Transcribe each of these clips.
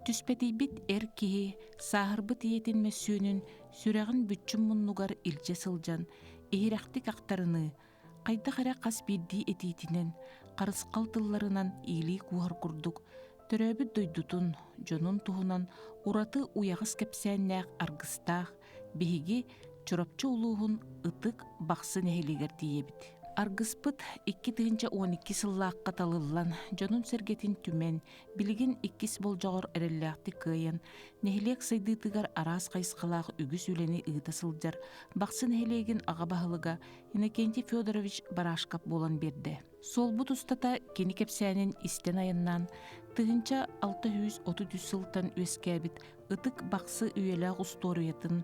Түспэтийбит эр киһи сааһырбыт ийэтин мөссүөнүн сүрэҕин бүччүм муннугар илдьэ сылдьан, иһирэхтик ахтарыныы, хайдах эрэ хас биирдии этиитинэн, харысхал тылларынан иилии кууһар курдук, төрөөбүт дойдутун, дьонун туһунан ураты уйаҕас кэпсээннээх аргыстаах биһиги Чурапчы улууһун Ытык Бахсы нэһилиэгэр тиийэбит. Аргыспыт 2012 сыллаахха талыллан, дьонун-сэргэтин түмэн, билигин иккис болдьоҕор эрэллээхтик кыайан, нэһилиэк сайдыытыгар араас хайысхалаах үгүс үлэни ыыта сылдьар Бахсы нэһилиэгин аҕа баһылыга Иннокентий Федорович Барашков буолан биэрдэ. Суолбут устата кини кэпсээнин истэн айаннаан, 1633 сылтан үөскээбит Ытык Бахсы үйэлээх устуоруйатын,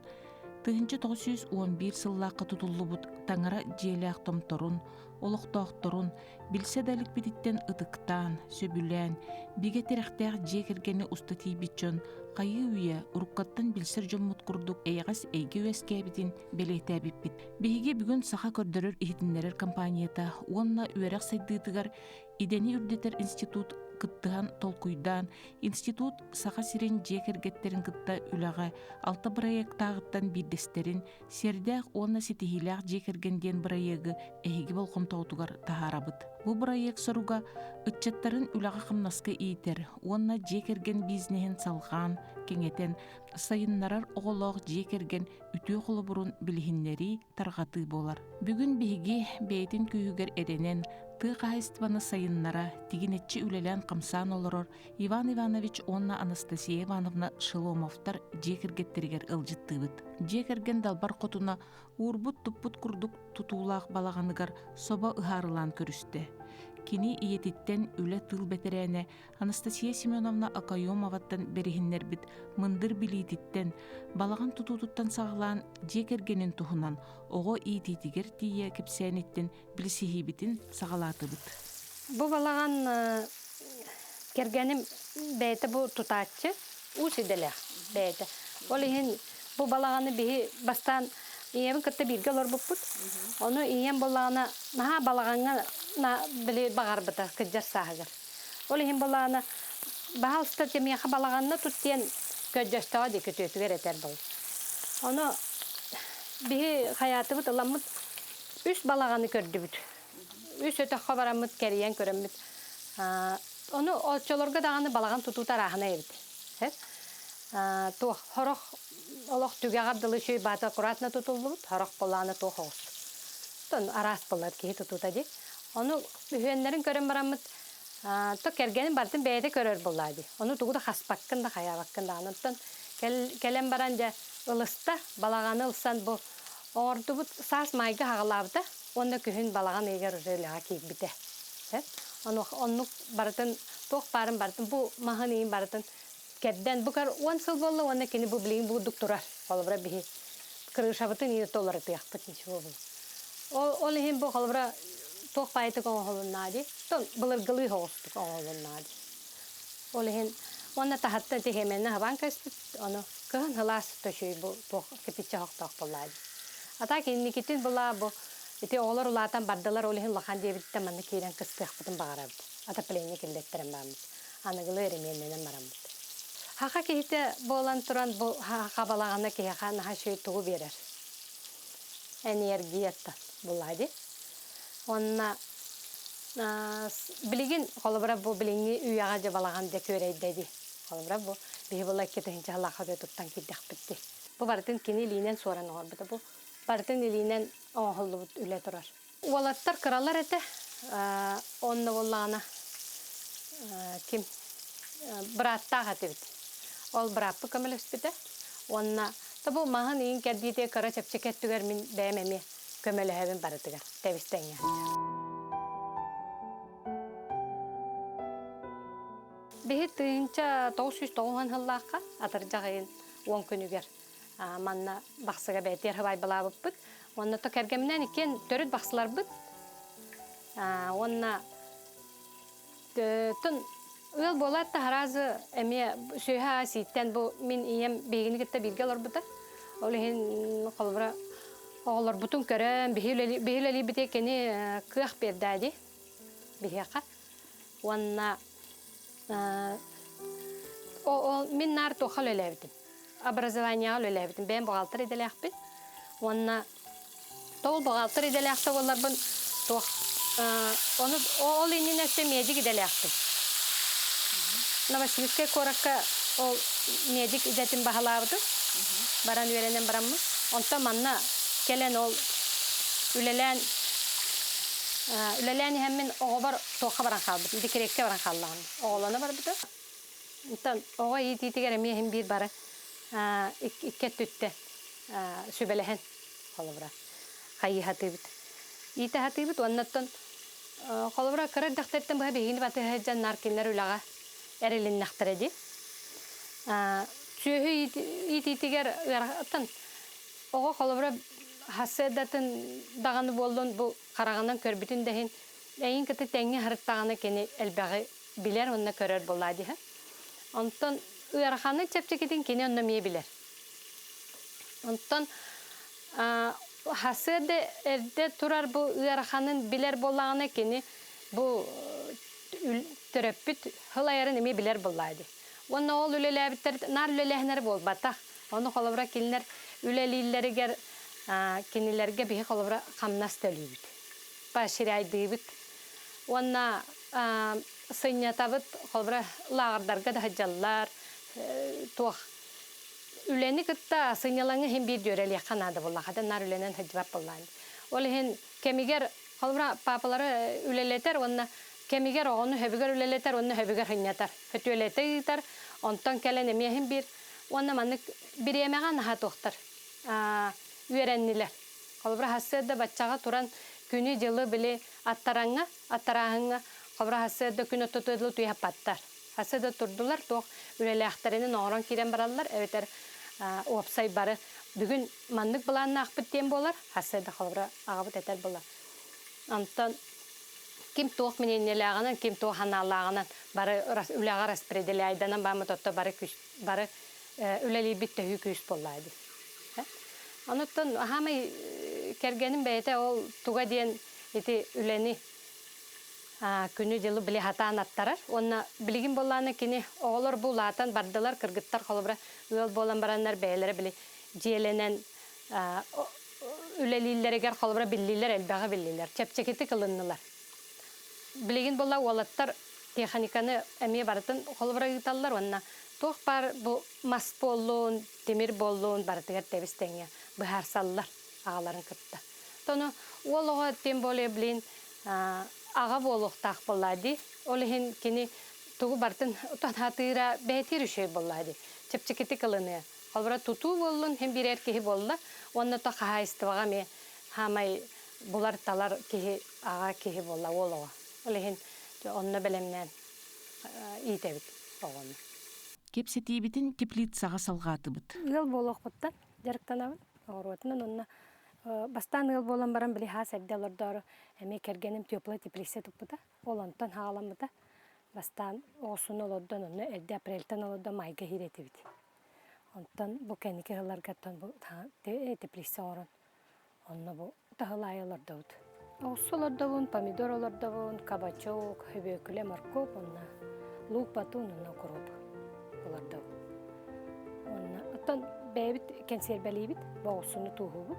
1911 сыллаахха тутуллубут таҥара дьиэлээх томторун, олохтоохторун билсэ да иликпититтэн ытыктаан, сөбүлээн, бигэ тирэхтээх дьиэ кэргэни уста тиийбит дьон хайыы-үйэ уруккаттан билсэр дьоммут курдук эйэҕэс эйгэ үөскээбитин бэлиэтээбиппит. Биһиги бүгүн Саха көрдөрөр-иһитиннэрэр компанията уонна үөрэх сайдыытыгар идэни үрдэтэр институт кыттыһан толкуйдаан Институт Саха сирин дьиэ кэргэттэрин кытта үлэҕэ алта бырайыактааҕыттан биирдэстэрин Сиэрдээх уонна ситиһиилээх дьиэ кэргэн диэн бырайыагы эһиги болҕомтоҕутугар таһаарабыт. Бу бырайыак соруга ыччаттарын үлэҕэ-хамнаска иитэр уонна дьиэ кэргэн бизнеһин салҕаан, кэҥэтэн, сайыннарар оҕолоох дьиэ кэргэн үтүө холобурун билиһиннэрии, тарҕатыы буолар. Бүгүн биһиги бэйэтин күүһүгэр эрэнэн, тыа хаһаайыстыбаны сайыннара, тигинэччи үлэлээн-хамсаан олорор Иван Иванович уонна Анастасия Ивановна Шеломовтар дьиэ кэргэттэригэр ыалдьыттыыбыт. Дьиэ кэргэн далбар хотуна уурбут-туппут курдук тутуулаах балаҕаныгар собо ыһаарылаан көрүстэ. Кини ийэтиттэн үлэ-тыыл бэтэрээнэ Анастасия Семеновна Окоемоваттан бэриһиннэрбит мындыр билиититтэн, балаҕан тутуутуттан саҕалаан дьиэ кэргэнин туһунан оҕо иитиитигэр тиийэ кэпсээниттэн билсиһиибитин саҕалаатыбыт. Бу балаҕан кэргэним бэйэтэ бу тутааччы, уус идэлээх бэйэтэ. Ол иһин бу балаҕаны биһи бастаан ийэбин кытта бииргэ олорбуппут. Ону ийэм буоллаҕына наһаа балаҕаҥҥа били баҕарбыта кырдьар сааһыгар. Ол иһин былаана баһаалыста миэхэ балаҕанна тут диэн көрдөстөҕө дии күтүөтүгэр этэр был. Ону биһи хайаатыбыт ыламмыт үс балаҕаны көрдүбүт. Үс өтөххө бараммыт кэрийэн көрөммүт. Ону оччолорго даҕаны балаҕан тутуута арааһынай эбит. Туох хорох олох түгэҕэр дылы үчүгэй баата аккуратно тутуллубут, хорох былаана туох оҕус. Тон араас былар киһи тутуута дии. Ону үһүөннэрин көрөн бараммыт, то кэргэнин барытын бэйэтэ көрөр буоллаа дии. Ону тугу да хаспаккын да хайаабаккын даҕаны. Оттон кэлэн баран дьэ ылыста, балаҕаны ылсан бу оҥордубут саас маайга хаҕалаабыта уонна күһүн балаҕан ыйыгар уже үлэҕэ киирбитэ. Ону оннук барытын туох баарын барытын бу маһын ыйын барытын кэрдэн бу көр 10 сыл буолла уонна кини бу билигин бурдук турар. Холобура биһи крышабытын иин толорутуохпут ничего бу. Ол, ол иһин бу холобура туох баайытык оҥоһулуннаа дии. Тон былыргылыы соҕустук оҥоһулуннаа дии. Ол иһин уонна таһаттан тиһиэмэннэ хабаан кэспит, ону кыһын сылаас төчүй бу туох кирпиччэ оһохтоох буоллаа дии. А так инникитин была бу ити оҕолор улаатан бардылар, ол иһин улахан диэбиттэн манна киирэн кыстыахпытын баҕарабыт. Отопление киллэттэрэн бараммыт. Аныгылыы эремиэннэнэн бараммыт. Хаха киһитэ буолан туран бу хабалаҕана киһиэхэ наһаа үчүгэй тугу биэрэр? Энергията булла дии. Уонна билигин холобура бу билиҥҥи үйэҕэ дьэ балаҕан дьэ күөрэйдэ дии. Холобура бу биһи була 2000 сыллаахха туттан киирдэхпит дии. Бу барытын кини илиинэн суоран оҥорбута. Бу барытын илиинэн оҥоһуллубут үлэ турар. Уолаттар кыралар этэ. Онно буоллаҕына ким бырааттаах этибит. Ол бырааппыт көмөлөспүтэ. Уонна тобу маһын иин кэрдиитэ кыра чэпчэки өттүгэр мин бэйэм эмиэ көмөлөһөбүн барытыгар тэбис-тэҥҥэ. Биһи 1990 сыллаахха атырдьах ыйын 10 күнүгэр манна Бахсыга бэйэтигэр хабайбалаабыппыт. Уонна то кэргэминээн иккиэн төрүт бахсыларбыт. Уонна тын ыал буолаат да харазы эмиэ сүөһэ сииттэн бу мин ийэм биһигини кытта бииргэ олорбута. Ол иһин холобура оҕолорбутун көрөн биһи үлэлиибитэ кини кыах биэрдээ дии биһиэхэ. Уонна Ол мин наар туохха үлэлээбитим. Образованиеҕа үлэлээбитим. Бэйэм бухгалтер идэлээхпин. Уонна тоҕо бухгалтер идэлээх да буолларбын туох ону ол иннинэ өссө медик идэлээхпин. Новосибирскай куоракка ол медик идэтин баһылаабытым. Баран үөрэнэн бараммын. Онтон манна кэлэн ол үлэлээн үлэлээн иһэммин оҕобор туохха баран хаалбытым, декреккэ баран хааллаҕым. Оҕолоно барбытым. Онтон оҕо иитиитигэр эмиэ иһин биир бары икки өттүттэн сүбэлэһэн холобура хайыһатыыбыт. Иитэ сатыыбыт уоннаттан холобура кыра эрдэхтэриттэн быһа биһигини батыһа сылдьан наар кинилэр үлэҕэ эрилиннэхтэрэ дии. Сүөһү иитиитигэр ыарахаттан оҕо холобура сарсыардатын даҕаны буоллун бу хараҕынан көрбүтүн да иһин эйин кытта тэҥҥэ сырыттаҕына кини элбэҕи билэр уонна көрөр буоллаа диһэ. Онтон ыараханы чэпчэкитин кини онно эмиэ билэр. Онтон сарсыарда эрдэ турар бу ыараханын билэр буоллаҕына кини бу төрөппүт сылайарын эмиэ билэр буоллаа дии. Уонна ол үлэлээбиттэр наар үлэлээһиннэрэ буолбатах. Ону холобура кинилэр үлэлииллэригэр кинилэргэ биһи холобура хамнас төлүүбүт. Поощряйдыыбыт. Уонна сынньатабыт, холобура лааҕырдарга да сылдьаллар, туох үлэни кытта сынньалаҥы иһин биир дьүөрэлиэххэ наада буоллаҕа, хата наар үлэнэн сылдьыбат буоллаҕын. Ол иһин кэмигэр холобура паапалары үлэлэтэр уонна кэмигэр оҕону сөбүгэр үлэлэтэр уонна сөбүгэр сынньатар, сөтүөлэтэ ыытар, онтон кэлэн эмиэ иһин биир уонна маннык бириэмэҕэ наһаа туохтар үөрэннилэр. Холобура сарсыарда баччаҕа туран күнү-дьылы били аттараҥҥа, аттарааһыҥҥа холобура сарсыарда күн ортотугар дылы туйахпаттар. Сарсыарда турдулар, туох үлэлээхтэринэн оҥорон киирэн бараллар, эбэтэр уопсай бары бүгүн маннык былааннаахпыт диэн буолар, сарсыарда холобура аҕабыт этэр буолар. Онтон ким туох мнениелээҕинэн, ким туох санаалааҕынан бары үлэҕэ распределяйданан бааммыт отто бары күс бары үлэлиирбит төһүү күүс буоллаа дии. Онуттан аһаамай кэргэним бэйэтэ ол туга диэн ити үлэни күнү-дьылы били хатаан аттарар. Уонна билигин буоллаҕына кини оҕолор бу улаатан бардылар, кыргыттар холобура ыал буолан бараннар бэйэлэрэ били дьиэлэнэн үлэлииллэригэр холобура биллилэр, элбэҕи биллилэр, чэпчэкитик ылыннылар. Билигин буолла уолаттар техниканы эмиэ барытын холобура ыыталлар уонна туох баар бу мас буоллун, тимир буоллун барытыгар тэбис тэҥҥэ быһаарсаллар аҕаларын кытта. Тону уол оҕо тем более блин аҕа буолуохтаах буоллаа дии. Ол иһин кини тугу барытын хатыыра бэйэтигэр үчүгэй буоллаа дии. Чэпчэкитик ылыныа. Холобура тутуу буоллун, һин биэрэр киһи буолла уонна то хаһаайыстыбаҕа эмиэ хаамай булар-талар киһи аҕа киһи буолла уол оҕо. Ол иһин онно бэлэмнээн иитэбит оҕону. Кэпсэтиибитин теплицаҕа салҕаатыбыт. Ыал буолуохпуттан дьарыктанабын. Оҕуруотунан уонна бастаан ыал буолан баран били хаас эрдэ олордоору эмиэ кэргэним теплая теплица туппута. Ол онтон хаҕаламмыта. Бастаан оҕусуну олордон онно эрдэ апрельтан олордон майга иһиир этибит. Онтон бу кэнники сылларгаттан бу теплица оҥорон онно бу таһылаайы олордобут. Оҕурсу олордобун, помидор олордобун, кабачок, хөбүөкүлэ, моркуоп уонна лук батун уонна укроп олордобун. Уонна оттон бэйэбит кэнсиэрбэлиибит, бу оҕурсуну тууһуубут.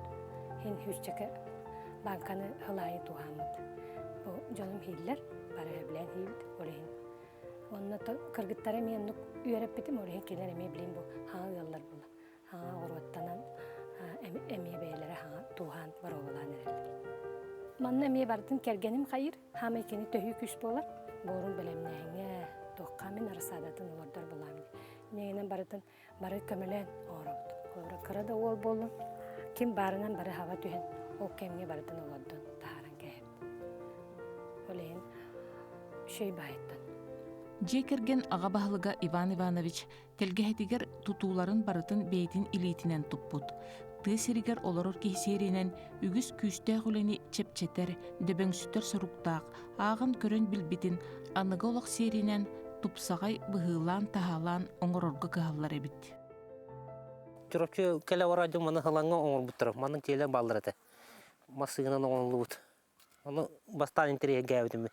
Иһин сүүсчэкэ бааҥканы һылаайы тууһааммыт. Бу дьонум иһиллэр, бары сөбүлээн иһиибит, ол иһин. Уонна кыргыттара эмиэ оннук үөрэппитим, ол иһин кинилэр эмиэ билин бу хаҥа ыаллар була. Хаҥа оҕуруоттанан эмиэ бэйэлэрэ хаҥа тууһаан боруобалаан эрэллэр. Манна эмиэ барытын кэргэним хайыр, хаамай кини төһүү күүс буолар. Буорун бэлэмнээһиҥҥэ, туохха мин рассадатын олордор булаам. Инньэ барытын бары көмөлөөн оҥоробут. Холобура кыра да уол буоллун, ким баарынан бары хаба түһэн, ол кэмҥэ барытын олордон таһааран кээһэбит. Ол иһин үчүгэй баайыттан. Дьиэ кэргэн аҕа баһылыга Иван Иванович тэлгэһэтигэр тутууларын барытын бэйэтин илиитинэн туппут. Тыа сиригэр олорор киһи сиэринэн үгүс күүстээх үлэни чэпчэтэр, дөбөҥсүтэр соруктаах, ааҕан көрөн билбитин аныгы олох сиэринэн тупсаҕай быһыылаан-таһаалаан оҥорорго кыһаллар эбит. Чурапчы кэлэ барар дьон маны халаҥҥа оҥорбуттара. Маннык дьиэлэр бааллар этэ. Массыынанан оҥоһуллубут. Ону бастаан интэриэһиргээбитим.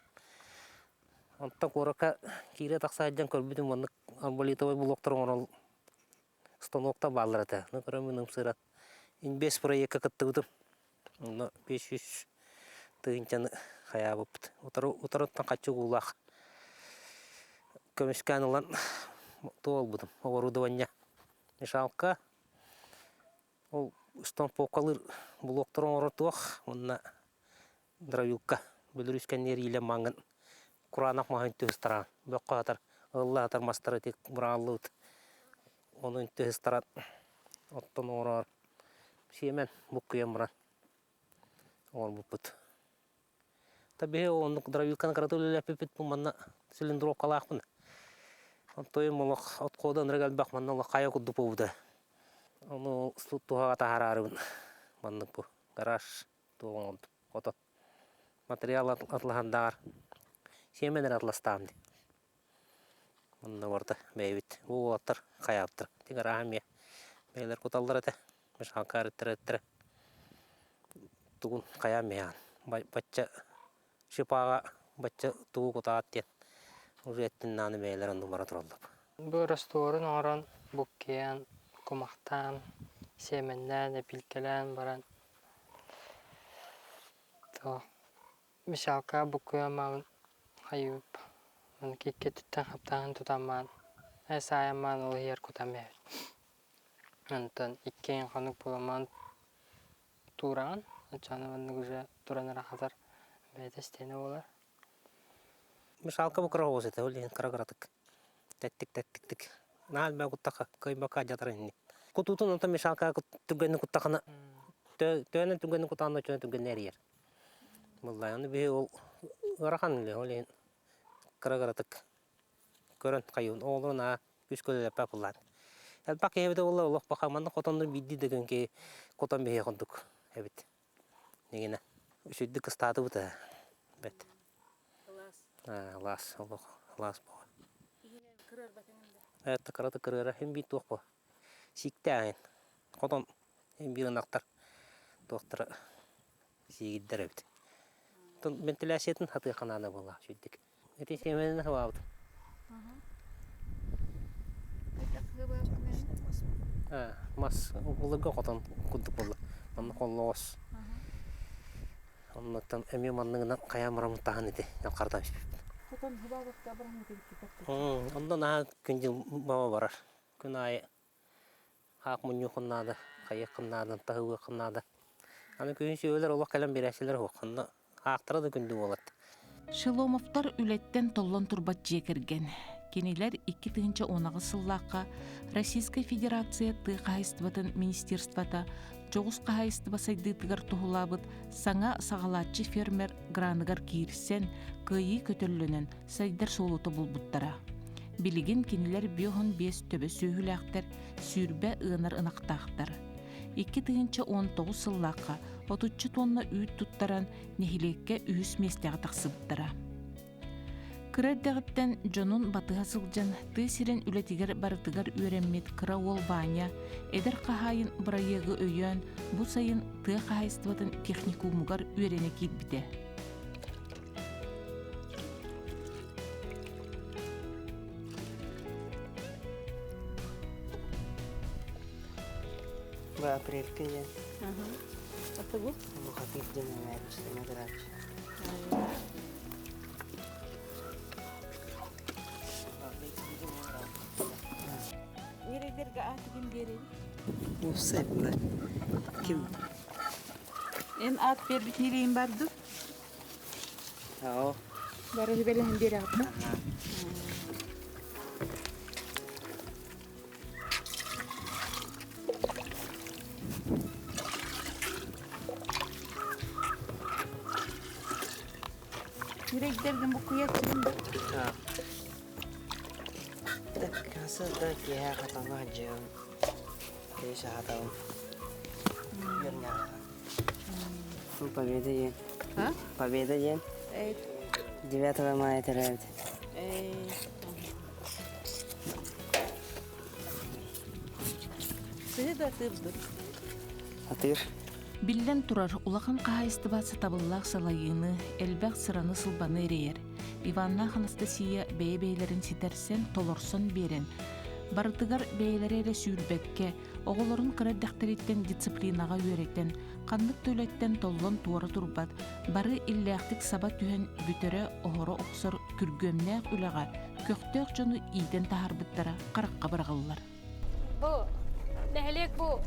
Онтон куоракка киирэ тахса сылдьан көрбүтүм маннык Арболитовай блоктар оҥорол станоктар бааллар этэ. Ну, көрөммүн ымсыыран. Инбес проекка кыттыбытым. Онно 500 тыһыынчаны хайаабыппыт. Утарыттан хаччы уулаах көмүскээн ылан туолбутум. Оборудование мешалка. Ол штамповкалыыр блоктар оҥорор туох уонна дровилка Беларусь кэнниэр иилэн маҥан кураанах маһын түһүстараан бөххө сатар ылла сатар мастары ити быраҕыллыбыт ону түһүстаран оттон оҥороор сиэмэн буккуйан баран оҥорбуппут. Та биһи оннук дровилканы кырата үлэлэппиппит бу манна цилиндровкалаахпын. Онтон олох отхода ынырык элбэх манна олох хайа курдук буолбута. Ону туһаҕа таһаараарыбын маннык бу гараж туох оҥордум ото материал атлаһандааҕар сиэмэн эрэ атластаам дии. Онно барыта бэйэбит бу уолаттар хайаабыттар ити гарааһа эмиэ бэйэлэр куталлар этэ мешалка арыттара эттэрэ тугун хайаан миһаан бачча шипаҕа бачча тугу кутаат диэн уже эттин нааны бэйэлэр оннук бара тураллар. Бу растворун оҥорон буккуйан, кумахтаан, сиэмэннээн, эпилкэлээн баран туох мешалка буккуйамаабын хайыып маны икки өттүттэн хаптаһын тутаммаан саайаммаан ол иһигэр кутан биэрэбит. Онтон иккиэн хонук буоламмаан туураҕын, оччоҕуна маннык уже туран эрэ хатар бэйэтэ истиэнэ буолар. Мешалка бу кыра оҕус этэ, ол иһин кыра-кыратык тэттик-тэттиктик наһаа элбэх куттахха кыайбакка алдьатар инни. Кутуутун онтон мешалка түргэнник куттахына төөнөн түргэнник кутаан оччоно түргэнник эрийэр. Буоллаҕа аны биһи ол ыарахан үлэ, ол иһин кыра-кыратык көрөн хайыыбын оҕолорун аа үс көлөлөппө апыллаан. Элбэх киһи эбитэ буоллар олох баха манна хотоннор биирдии да күн киһи хотон биһиэх курдук эбит. Нигинэ. Үчүгдүк кыстаатыбыт ээ. Бэт. Алаас. Олох алаас буолар. Это кырата кырыара хин биир туох бу. Сииктээһин. Хотон хин биир ынахтар туохтара сиигирдэр эбит. Вентиляциятын хатыахха наада буолла үчүгдүк. Ити сиэмэнин хабаабыт. Мас былыргы хотон курдук буолла. Манна холлоҕос. Оннуттан эмиэ манныгынан хайаан бараммыт таһан ити хардан испиппит. Хотон хабаабакка бараммыт эбиккит. Онно наһаа күн дьыл баба барар. Күн аайы хаах мунньуоххун наада, хайыаххын наада, таһыаххын наада. Аны күһүн сүөһүлэр олох кэлэн биэрээччилэр суох. Онно аахтара да күндү буолат. Шеломовтар үлэттэн толлон турбат дьиэ кэргэн. Кинилэр 2018 сыллаахха Российскай Федерация тыа хаһаайыстыбатын министерствота дьоҕус хаһаайыстыба сайдыытыгар туһулаабыт саҥа саҕалааччы фермер граныгар киирсэн, кыайыы көтөллөнөн сайдар суолу тобулбуттара. Билигин кинилэр 55 төбө сүөһүлээхтэр, 20 ыанар ынахтаахтар. 2019 сыллаахха отучча туонна үүт туттаран нэһилиэккэ үһүс миэстэҕэ тахсыбыттара. Кыра эрдэҕиттэн дьонун батыһа сылдьан тыа сирин үлэтигэр барытыгар үөрэммит кыра уол Ваня эдэр хаһаайын бырайыагы өйөөн бу сайын тыа хаһаайыстыбатын техникумугар үөрэнэ киирбитэ. Бу апрелька диэн. Аты бу? Бухатыыр диэн эмээччи, грач. Нерейдерге аты ким береби? Уопсай булар. Ким? Эн ат бербит нерейин барды? Ао. Бары хүбэлэһэн биэрэҕит Нерейдерген буккуйаччыгын да? Так, да киэһэ хатаҥҥа сылдьыам. Киһи саатабын. Победа диэн. Победа диэн. 9 мая төрөөбүт. Сыһы да атыырдыр. Атыыр. Биллэн турар, улахан хаһаайыстыба сатабыллаах салайыыны, элбэх сыраны-сылбаны эрэйэр. Иваннаах Анастасия бэйэ-бэйэлэрин ситэрсэн, толорсон биэрэн, барытыгар бэйэлэрэ эрэ сүүрбэккэ, оҕолорун кыра эрдэхтэриттэн дисциплинаҕа үөрэтэн, ханнык да үлэттэн толлон туора турбат, бары иллээхтик саба түһэн бүтэрэ-оһоро охсор күргүөмнээх үлэҕэ көхтөөх дьону иитэн таһаарбыттара харахха быраҕыллар. Бу нэһилиэк бу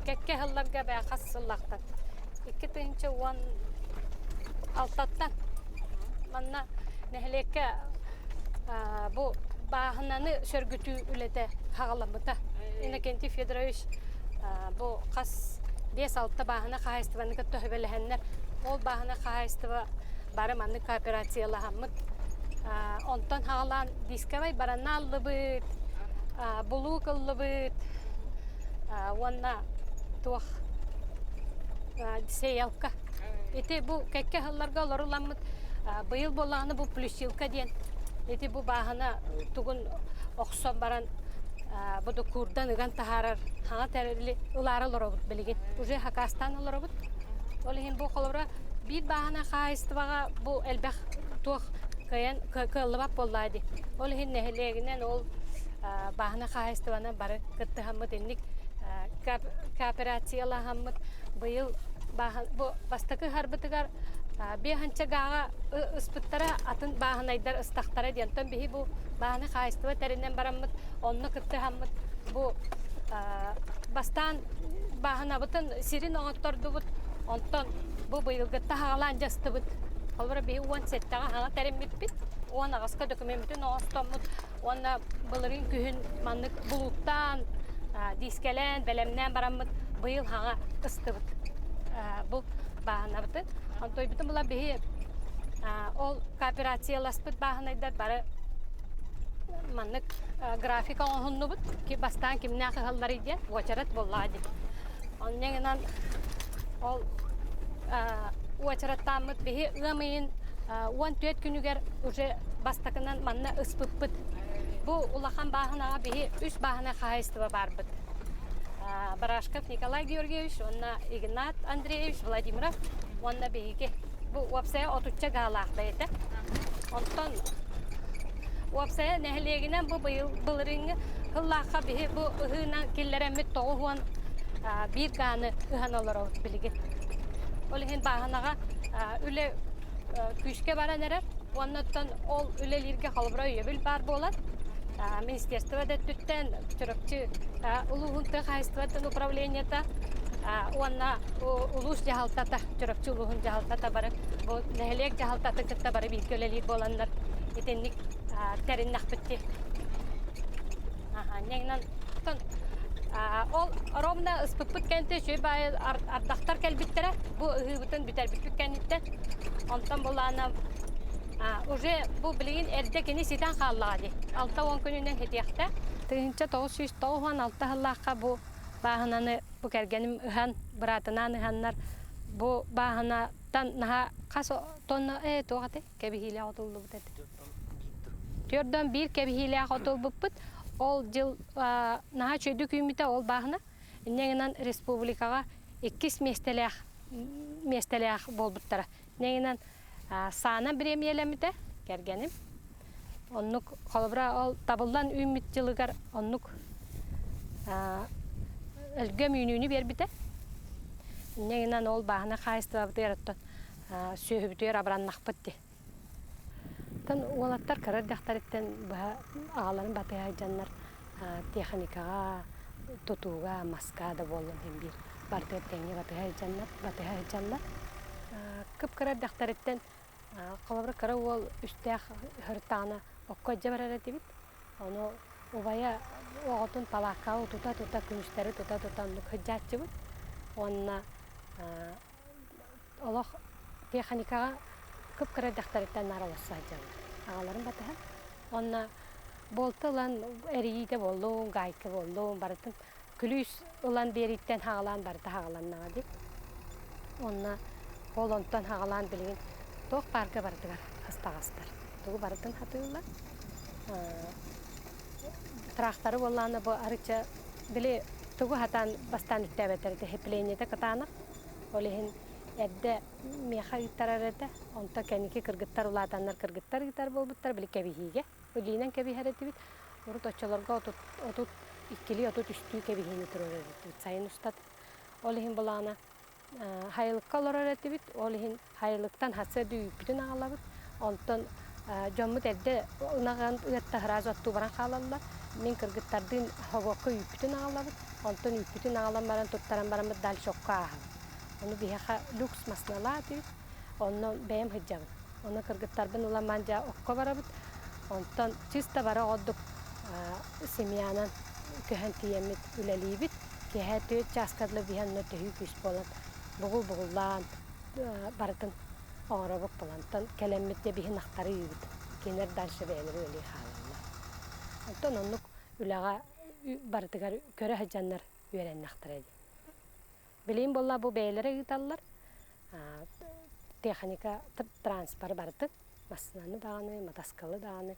кэккэ сылларга бээ хас сыллаахтан 2016-тан манна нэһилиэккэ бу бааһынаны сөргүтүү үлэтэ хаҕаламмыта. Иннокентий Федорович бу хас 5-6 бааһына хаһаайыстыбаны кытта сөбөлөһөннөр ол бааһына хаһаайыстыба бары маннык кооперациялаһаммыт онтон хаҕалаан дисковай баранна аллыбыт булуук ыллыбыт уонна туох сеялка. Ити бу кэккэ сылларга олоруламмыт быйыл буоллаҕына бу плющилка диэн ити бу бааһына тугун охсон баран бу куурдан ыган таһаарар хаҥа тэрили ылаары олоробут билигин. Уже хакастаан олоробут. Ол иһин бу холобура биир бааһына хаһаайыстыбаҕа бу элбэх туох кыайан кыаллыбат буоллаа дии. Ол иһин нэһилиэгинэн ол бааһына хаһаайыстыбаны бары кыттыһаммыт инник кооперациялаһаммыт быйыл бу бастакы ыһарбытыгар биэһанча гааҕа ыспыттара атын бааһынайдар ыстахтара диэн онтон биһи бу бааһына хаһаайыстыба тэринэн бараммыт онно кыттыһаммыт бу бастаан бааһынабытын сирин оҥоттордубут онтон бу быйылгытта хаҕалаан дьастыбыт холобура биһи 17-ҕэ хаҥа тэриммиппит 18-ка докумеммытын оҥостоммут Уонна былырыын күһүн маннык булууттаан, диискэлээн, бэлэмнээн бараммыт быйыл хаҥа ыстыбыт бу бааһынабытын. Онтойбутун була биһи ол кооперацияласпыт бааһынайдар бары маннык график оҥоһуннубут. Бастаан кимнээх ыһалларый диэн уочарат буоллаҕа дии. Онньа ол уочараттааммыт биһи ыам ыйын 14 күнүгэр уже бастакынан манна ыспыппыт. Бу улахан бааһынаҕа биһи үс бааһына хаһаайыстыба баарбыт. Барашков Николай Георгиевич уонна Игнат Андреевич Владимиров уонна биһиги. Бу уопсайа отучча гаалаах бэйэтэ. Онтон уопсайа нэһилиэгинэн бу быйыл былырыыҥҥы сыллаахха биһи бу ыһыынан киллэрэммит 91 гааны ыһан олоробут билигин. Ол иһин бааһынаҕа үлэ күүскэ баран эрэр. Уонна оттон ол үлэлииргэ холобура өйөбүл баар буолан, министерство да өттүттэн Чурапчы улууһун тыа хаһаайыстыбатын управлениета уонна улуус дьаһалтата, Чурапчы улууһун дьаһалтата бары бу нэһилиэк дьаһалтатын кытта бары бииргэ үлэлиир буоланнар итинник тэриннэхпит дии. Ньэҥнэн ол ровно ыспыппыт кэнтэ үчүгэй баайы ардахтар кэлбиттэрэ. Бу ыһыыбытын бүтэрбиппит кэнниттэн. Онтон булаана уже бу билигин эрдэ кини ситэн хааллаҕа дии. 60 күнүнэн ситиэхтэ. 1996 сыллаахха бу бааһынаны бу кэргэним ыһан, быраатынаан ыһаннар бу бааһынаттан наһаа хас тонна ээ туох этэй кэбиһиилээх отуллубут этэ. Түөрдөн биир кэбиһиилээх отулбуппут. Ол дьыл наһаа үчүгэйдик үүммүтэ ол бааһына. Инньэ гынан республикаҕа иккис миэстэлээх миэстэлээх буолбуттара. Инньэ гынан саанан бириэмийэлэммитэ кэргэним. Оннук холобура ол табыллан үүммүт дьылыгар оннук өлгөм үүнүүнү биэрбитэ. Инньэ гынан ол бааһына хаһаайыстыбабытыгар оттон сүөһүбүтүгэр абыраннахпыт дии. Оттон уолаттар кыра эрдэхтэриттэн быһа аҕаларын батыһа сылдьаннар техникаҕа, тутууга, маска да буоллун иһин биир барытыгар тэҥҥэ батыһа сылдьаннар, батыһа сылдьаллар. Кып-кыра эрдэхтэриттэн холобура кыра уол үстээх сырыттаҕына окко илдьэ барар этибит. Ону убайа оҕотун палааккаҕа утута-тута, күнүстэри тута-тута оннук сылдьааччыбыт. Уонна олох тиэхиникэҕэ кып-кыра эрдэхтэриттэн наар олорсо сылдьаллар. Аҕаларын батыһан. Уонна буолта ылан эрийиитэ буоллун, гайка буоллун, барытын күлүүс ылан биэрииттэн хаҕалаан барыта хаҕаланнаҕа дии. Уонна ол онтон хаҕалаан билигин туох паарка барытыгар астаҕастар. Тугу барытын хатыыллар. Тракторы буоллаҕына бу арыча били тугу хатаан бастаан үктээбэттэр этэ, хэпилиэнньэтэ кытаанах. Ол иһин эрдэ миэхэ ыыттарар этэ. Онто кэнники кыргыттар улаатаннар кыргыттар ыытар буолбуттар, били кэбиһиигэ. Илиинэн кэбиһэр этибит. Урут оччолорго 32-лии, 33-үү кэбиһиини туруорар этибит сайын устата. Ол иһин былаана хайылыкка олорор этибит. Ол иһин хайылыктан хасыа үүппүтүн аҕалабыт. Онтон дьоммут эрдэ ынаҕын ыатта сразу оттуу баран хаалаллар. Мин кыргыттардыын хобуокка үүппүтүн аҕалабыт. Онтон үүппүтүн аҕалан баран туттаран бараммыт дальше окко ааһабыт. Ону биһиэхэ люкс массыыналаах этибит. Онно бэйэм сылдьабын. Ону кыргыттарбын ылан дьэ окко барабыт. Онтон чисто бара ордук семьянан көһөн тиийэммит үлэлиибит. Киэһэ 4 чааска дылы биһи онно төһүү күүс буолан бугул-бугуллаан барытын оҥоробут буолан. Онтон кэлэммит дьэ биһи ынахтары ыыбыт. Кинилэр дальше бэйэлэрэ үлэлии хаалаллар. Онтон оннук үлэҕэ барытыгар көрө сылдьаннар үөрэннэхтэрэ дии. Билигин буолла бу бэйэлэрэ ыыталлар. Техника, транспорт барытын, массыынаны даҕаны, матаскалы даҕаны.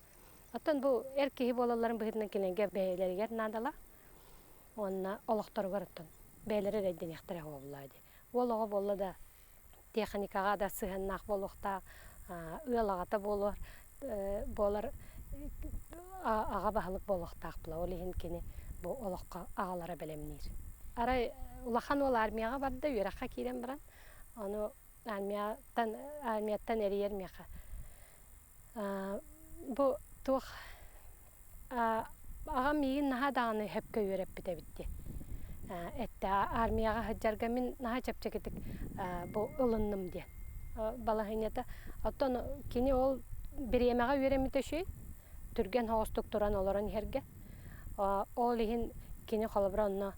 Оттон бу эр киһи буолалларын быһыытынан кинилэргэ бэйэлэригэр наадалаах уонна олохторугар оттон бэйэлэрэ эрэйдэниэхтэрэ буолла дии. Уол оҕо буолла да техникаҕа да сыһыаннаах буолуохтаах, ыал аҕата буолуор буолар аҕа баһылык буолуохтаах була. Ол иһин кини бу олоххо аҕалара бэлэмниир. Арай улахан уол армияҕа барда, үөрэххэ киирэн баран, ону армияттан, армияттан эрийэр миэхэ. Бу туох аҕам миигин наһаа даҕаны сөпкө үөрэппит эбит дии. Эттэ армияҕа сылдьарга мин наһаа чэпчэкитик бу ылынным диэн балаһыанньата. Оттон кини ол бириэмэҕэ үөрэммитэ үчүгэй, түргэн соҕустук туран олорон иһэргэ. Ол иһин кини холобура онно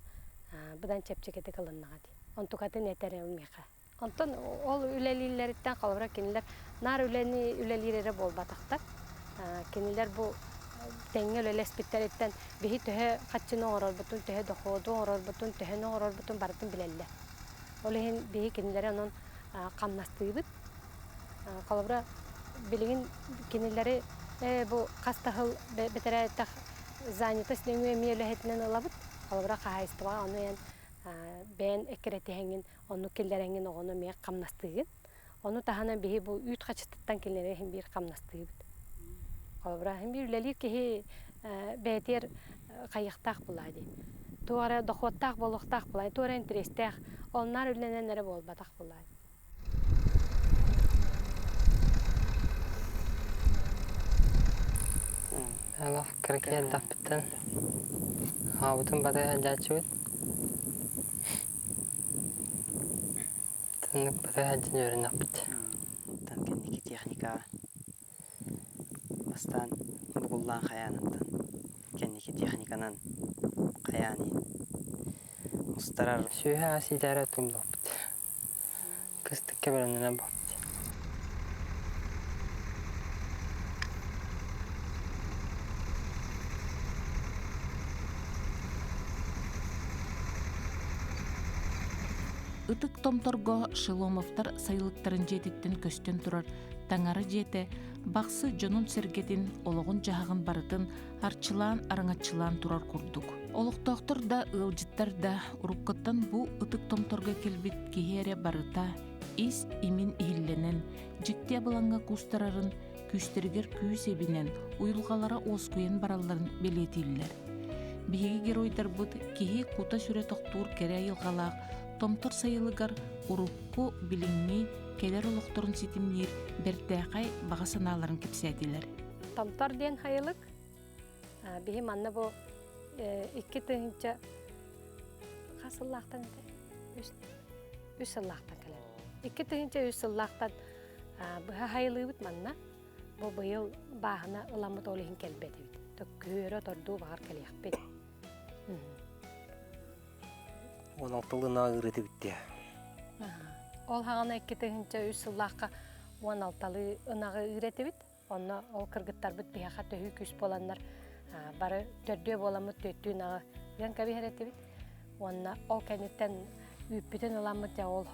быдан чэпчэкитик ылыннаҕа дии. Онтукатын этэр миэхэ. Онтон ол үлэлииллэриттэн холобура кинилэр наар үлэни үлэлиир эрэ буолбатахтар. Кинилэр бу тэҥҥэ үлэлэспиттэриттэн биһи төһө хаччыны оҥорорбутун, төһө дохуоду оҥорорбутун, төһөнү оҥорорбутун барытын билэллэр. Ол иһин биһи кинилэри онон хамнастыыбыт. Холобура, билигин кинилэри ээ бу хас да сыл бэтэрээтэх занятость нөҥүө эмиэ үлэһитинэн ылабыт. Холобура, хаһаайыстыбаҕа ону эн бэйэн эккирэтиһэҥҥин Оннук киллэрэҥҥин оҕону эмиэ хамнастыыгын. Ону таһынан биһи бу үүт хачытыттан кинилэри иһин биир хамнастыыбыт. Холобура, иһин биир үлэлиир киһи бэйэтигэр хайыахтаах буолаа дии. Туох эрэ дохуоттаах буолуохтаах буолаа, туох эрэ интэриэстээх, оннаар үлэлэнэн эрэ буолбатах буолаа. Олох кыракый эрдэхпиттэн аҕабытын бары сылдьааччыбыт. Итинник бары сылдьан үөрэнэхпит. Оттон кэнники техникаҕа бастаан бугуллаан хайаанаттан кэнники техниканан хайаан иһин устарар Сүөһү ас иитээри оттуллубут. Кыстыкка бэлэмнэнэн буолбут. Ытык Томторго Шеломовтар сайылыктарын дьиэтиттэн көстөн турар таҥара дьиэтэ Бахсы дьонун-сэргэтин олоҕун-дьаһаҕын барытын арчылаан-араҥаччылаан турар курдук. Олохтоохтор да, ыалдьыттар да уруккуттан бу ытык томторго кэлбит киһи эрэ барыта ис имин иһиллэнэн, дьикти абылаҥҥа куустарарын, күүстэригэр күүс эбинэн, уйулҕалара уоскуйан баралларын бэлиэтииллэр. Биһиги геройдарбыт киһи кута-сүрэ тохтуур кэрэ айылҕалаах Томтор сайылыгар урукку, билиҥҥи, кэлэр олохторун ситимниир бэртээхэй баҕа санааларын кэпсээтилэр. Томтор диэн сайылык. Биһи манна бу 2000 хас сыллаахтан этэ? Үс сыллаахтан кэлэн. 2003 сыллаахтан быһа хайылыыбыт манна. Бу быйыл бааһына ыламмыт ол иһин кэлбэтибит. Төккүөрө тордуу баҕар кэлиэхпит. 16 ыарыыта бүттэ. Ол хаҕана 2003 сыллаахха 16-лыы ынаҕы ыыр этибит. Онно ол кыргыттарбыт биһиэхэ төһүү күүс буоланнар бары төрдүө буоламмыт түөттүү ынаҕы ыан кэбиһэр этибит. Уонна ол кэнниттэн үүппүтүн ыламмыт дьэ ол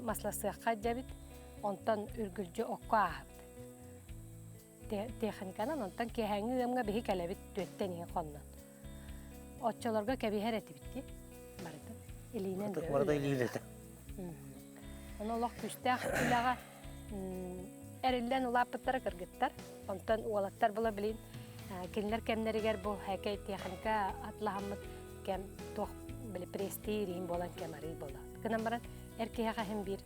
масласыахха дьэбит. Онтон үргүлдьү окко ааһабыт. Техниканан онтон киэһээҥҥи ыамҥа биһи кэлэбит түөттэн иһин хоннон. Оччолорго кэбиһэр этибит дии барытын. Илиинэн Барыта илиилэтэ. Ону олох күүстээх үлэҕэ эриллэн улааппыттара кыргыттар. Онтон уолаттар була билин кинилэр кэмнэригэр бу хэкэй техника атлаһаммыт кэм туох били престиж иһин буолан кэм арыы буола. Гынан баран эр киһиэхэ иһин биир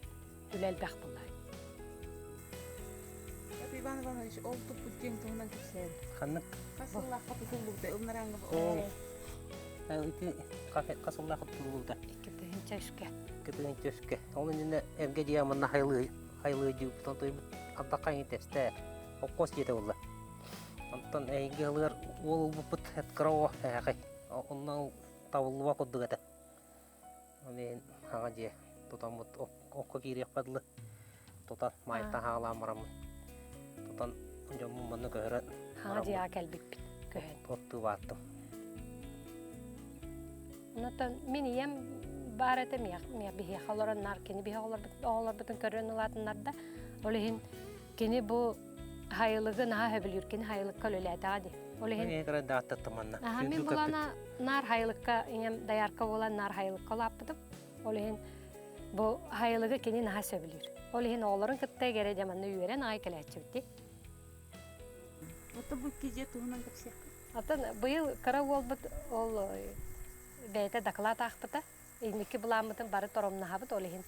үлэ элбэх буолла. Иван Иванович, ол туппут дьиэҥ туһунан кэпсээн. Ханнык? Хас сыллаахха тутуллубута? Ылнараҥҥа Ол ити хас сыллаахха тутуллубута? 2003-кэ. 2003-кэ. Ол иннинэ эргэ дьиэ манна хайлыы хайлыы дьиэ тойбут ардахха тэстэ. Оккос дьиэтэ буолла. Онтон эйги ылыар уол ылбыппыт кыра оҕо эһэхэй. Онно табыллыба курдук этэ. Ол иһин хаҥа дьиэ тутаммыт окко киириэххэ дылы тутан маайтан хаалаан бараммын тутан дьоммун манна көһөрөн Хаҥа дьиэҕэ кэлбиппит көһөн. Оттуу бааттым. Онтон мин ийэм баар этэ биһиэхэ олорон наар кини биһи оҕолорбутун көрөн улаатыннарда. Ол иһин кини бу хайылыгы наһаа сөбүлүүр кини хайылыкка үлэлээтэҕэ дии. Ол иһин Аха, мин булана наар хайылыкка ийэм доярка буолан наар хайылыкка улааппытым. Ол иһин бу хайылыгы кини наһаа сөбүлүүр. Ол иһин оҕолорун кытта эгэрэ дьэ манна үөрэн аҕай кэлээччибит Ото бу икки дьиэ туһунан кэпсиэххэ. Оттон быйыл кыра уолбут ол бэйэтэ доклад аахпыта. Инники былааммытын бары торомнаһабыт ол иһин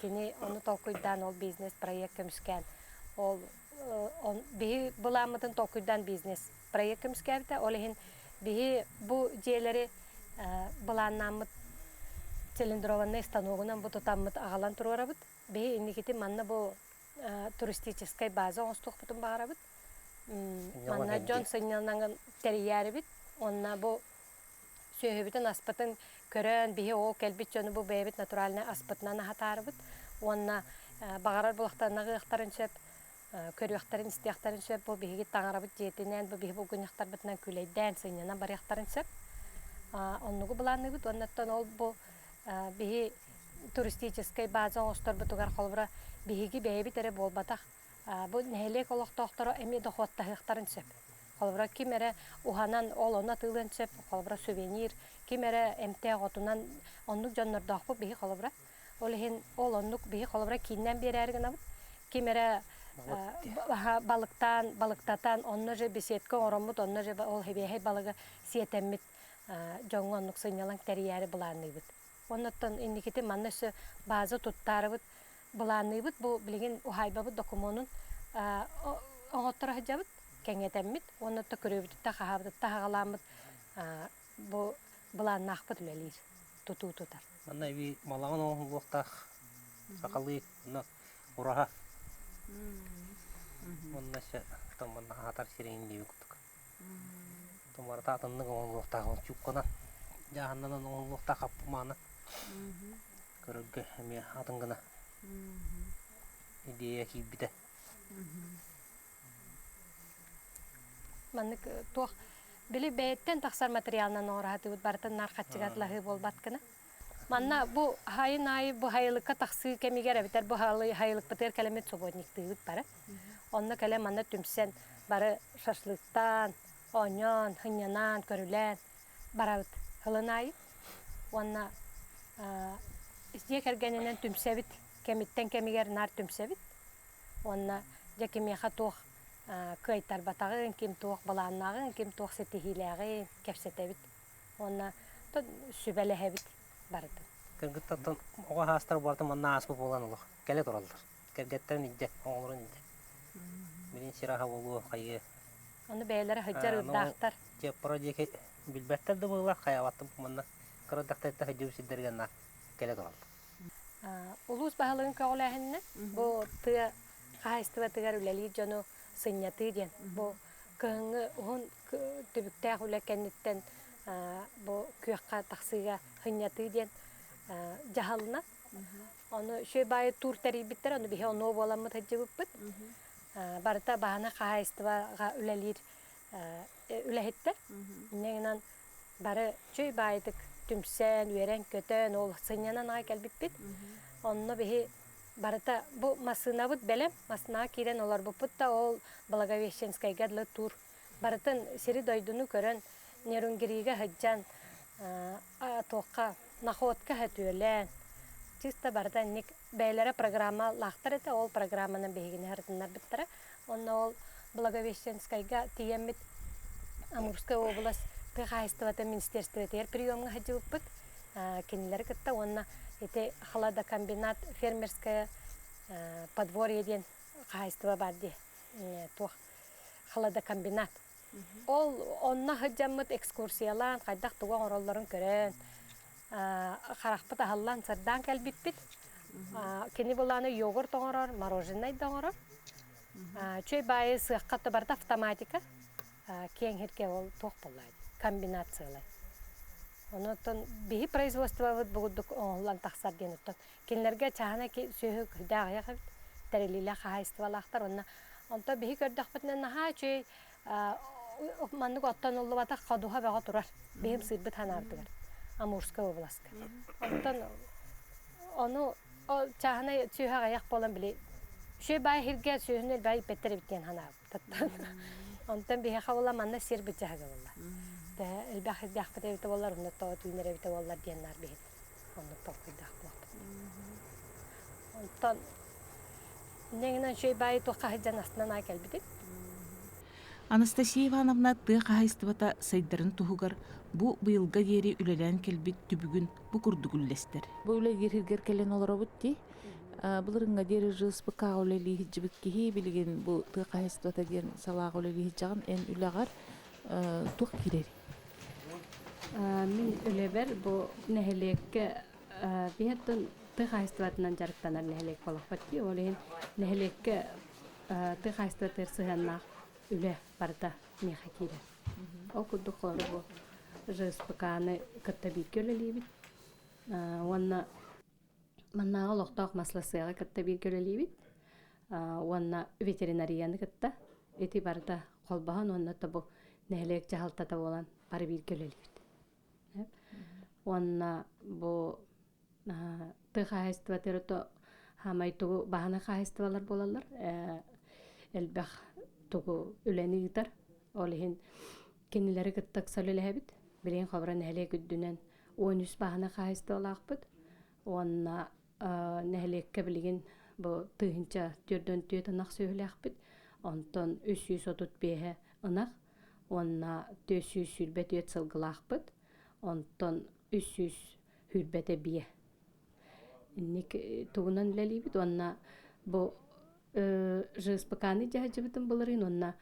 кини ону толкуйдаан ол бизнес проект көмүскээн ол биһи былааммытын толкуйдаан бизнес проект көмүскээбитэ. Ол иһин биһи бу дьиэлэри былааннааммыт цилиндрованный станогунан бу тутаммыт аҕалан туруорабыт. Биһи инникитин манна бу туристическай база оҥостуохпутун баҕарабыт. Манна дьон сынньалаҥын тэрийээрибит. Уонна бу сүөһүбүтүн аспытын көрөн, биһи ол кэлбит дьону бу бэйэбит натуральнай аспытынан аһатаарыбыт. Уонна баҕарар булахтарына ыахтарын сөп, көрүөхтэрин, истиэхтэрин сөп. Бу биһиги таҥарабыт дьиэтинэн, бу биһи булгунньахтарбытынан күлэйдээн, сынньанан барыахтарын сөп. Оннугу былаанныыбыт. Уонна оттон ол бу биһи туристическай база оҥосторбутугар холобура биһиги бэйэбит эрэ буолбатах бу нэһилиэк олохтоохторо эмиэ дохуоттаһыахтарын сөп. Холобура, ким эрэ уһанан ол ону атыылыан сөп, холобура, сувенир, ким эрэ эмтээх отунан оннук дьоннордоохпут биһи холобура. Ол иһин ол оннук биһи холобура кииннээн биэрээри гынабыт. Ким эрэ балыктаан, балыктатан, онно же беседка оҥороммут, онно же ол хебиэһэй балыгы сиэтэммит дьоҥҥо оннук сынньалаҥ тэрийээри былаанныыбыт. Оннуттан инникитин манна өссө база туттаарыбыт былаанныыбыт. Бу билигин уһаайбабыт докумуонун оҥотторо сылдьабыт, кэҥэтэммит уонна көрүөбүтүттэн хаһаабытыттан хаҕалааммыт бу былааннаахпыт үлэлиир, тутуу тутар. Манна эбии балаҕан оҥоһуллуохтаах сахалыы уонна ураһа. Уонна өссө манна аһатар сирэйин диэбит курдук. Тумарата атыннык оҥоһуллуохтаах ол чуукканан дьааһыннанан оҥоһуллуохтаах хаппымаана көрөргө эмиэ атын гына идея киирбитэ. Маннык туох били бэйэттэн тахсар материалынан оҥоро барытын наар хаччыга атлаһыы буолбат гына. Манна бу хайын аайы бу хайылыкка тахсыы кэмигэр эбэтэр бу хайылыкпытыгар кэлэммит субботниктыыбыт бары. Онно кэлэн манна түмсэн бары шашлыктаан, оонньоон, сынньанаан, көрүлээн барабыт сылын аайы. Уонна дьиэ кэргэнинэн түмсэбит, кэмиттэн кэмигэр наар түмсэбит. Уонна дьэ кимиэхэ туох кыайтарбатаҕын, ким туох былааннааҕын, ким туох ситиһиилээҕин кэпсэтэбит. Уонна сүбэлэһэбит барытын. Кыргыттартан оҕо хаастар барыта манна ааспыт буолан олох кэлэ тураллар. Кэргэттэрин илдьэ, оҕолорун илдьэ. Билин сир аһа буолуо, хайыы. Ону бэйэлэрэ сылдьар ыырдаахтар. Чыаппара диэки билбэттэр да быһыылаах, хайаабаттым манна кыра дьахтар сылдьыбыт сирдэригэр наар кэлэ тураллар. Улуус баһылыгын көҕүлээһининэн бу тыа хаһаайыстыбатыгар үлэлиир дьону сынньатыы диэн бу кыһыҥҥы уһун түбүктээх үлэ кэнниттэн бу күөххэ тахсыыга сынньатыы диэн дьаһалынан ону үчүгэй баайы туур тэрийбиттэр ону биһи онуо буоламмыт сылдьыбыппыт барыта баһана хаһаайыстыбаҕа үлэлиир үлэһиттэр инньэ гынан бары үчүгэй баайытык түмсэн үөрэн-көтөн ол сынньанан аҕай кэлбиппит онно биһи барыта бу массыынабыт бэлэм массыынаҕа киирэн олорбуппут да ол Благовещенскайга дылы туур барытын сири-дойдуну көрөн Нерюнгрига сылдьан туохха находка сөтүөлээн. Чисто барыта инник бэйэлэрэ программалаахтар этэ, ол программанан биһигини сырытыннарбыттара. Онно ол Благовещенскайга тиийэммит Амурская область тыа хаһаайыстыбатын министерствотыгар приемҥа сылдьыбыппыт. Кинилэри кытта уонна ити хладокомбинат фермерское подворье диэн хаһаайыстыба баар дии туох хладокомбинат. Ол онно сылдьаммыт экскурсиялаан хайдах тугу оҥороллорун көрөн харахпыт аһыллан сырдаан кэлбиппит. Кини былааны йогурт оҥорор, мороженай да оҥорор. Үчүгэй баайы сыахха барыта автоматика. Киэҥ сиргэ ол туох буоллаа комбинациялай. Онон биһи производствобыт бугурдук оҥоһуллан тахсар диэн оттон кинилэргэ чааһынай сүөһү күүдээх аҕыйах эбит тэриллиилээх хаһаайыстыбалаахтар уонна онтон биһи көрдөхпүтүнэ наһаа үчүгэй маннык оттонуллубатах ходуһа бөҕө турар биһим сыырбыт ханаабытыгар Амурскай областка. Онтон ону чааһынай сүөһү аҕыйах буолан били үчүгэй баай сиргэ сүөһүнү элбэҕи ииппэттэр эбит диэн санаабыттан. Онтон биһиэхэ буолла манна сир быдьаһыга буолла. Элбэх сирдээхпит эбитэ буоллар, онно тоҕо түүнэр эбитэ буоллар диэн наар биһи оннук толкуйдаах буолбут. Онтон инньэ үчүгэй баайы туохха сылдьан астынан аай кэлбитим. Анастасия Ивановна тыа хаһаайыстыбата сайдарын туһугар бу быйылга диэри үлэлээн кэлбит түбүгүн бу курдук үллэстэр. Бу үлэлиир сиргэр кэлэн олоробут дии. Былырыҥҥа диэри ЖСПК үлэлии сылдьыбыт киһи билигин бу тыа хаһаайыстыбата диэн салааҕа үлэлии сылдьаҕын. Эн үлэҕэр туох киирэрий? Мин үлэбэр бу нэһилиэккэ биһиэттэн тыа хаһаайыстыбатынан дьарыктанар нэһилиэк буолахпыт дии. Ол иһин нэһилиэккэ тыа хаһаайыстыбатыгар сыһыаннаах үлэ барыта миэхэ киирэр. Ол курдук холобур бу ЖСПК-ны кытта бииргэ үлэлиибит уонна маннааҕы олохтоох маслосыаҕы кытта бииргэ үлэлиибит уонна ветеринарияны кытта ити барыта холбоһон уонна тобу нэһилиэк дьаһалтата буолан бары бииргэ үлэлиибит. Уонна бу тыа хаһаайыстыбатыгар то хаамай тугу баһана хаһаайыстыбалар буолаллар элбэх тугу үлэни ыытар. Ол иһин кинилэри кытта ыкса үлэлэһэбит. Билигин холобура нэһилиэк үрдүнэн 13 баһана хаһаайыстыбалаахпыт. Уонна нэһилиэккэ билигин бу 1044 ынах сүөһүлээхпит. Онтон 335 ынах уонна 424 сылгылаахпыт. Онтон 320 биэ. Инник тугунан үлэлиибит уонна бу ЖСПК-ны дьаһайдьыбытым былырыын уонна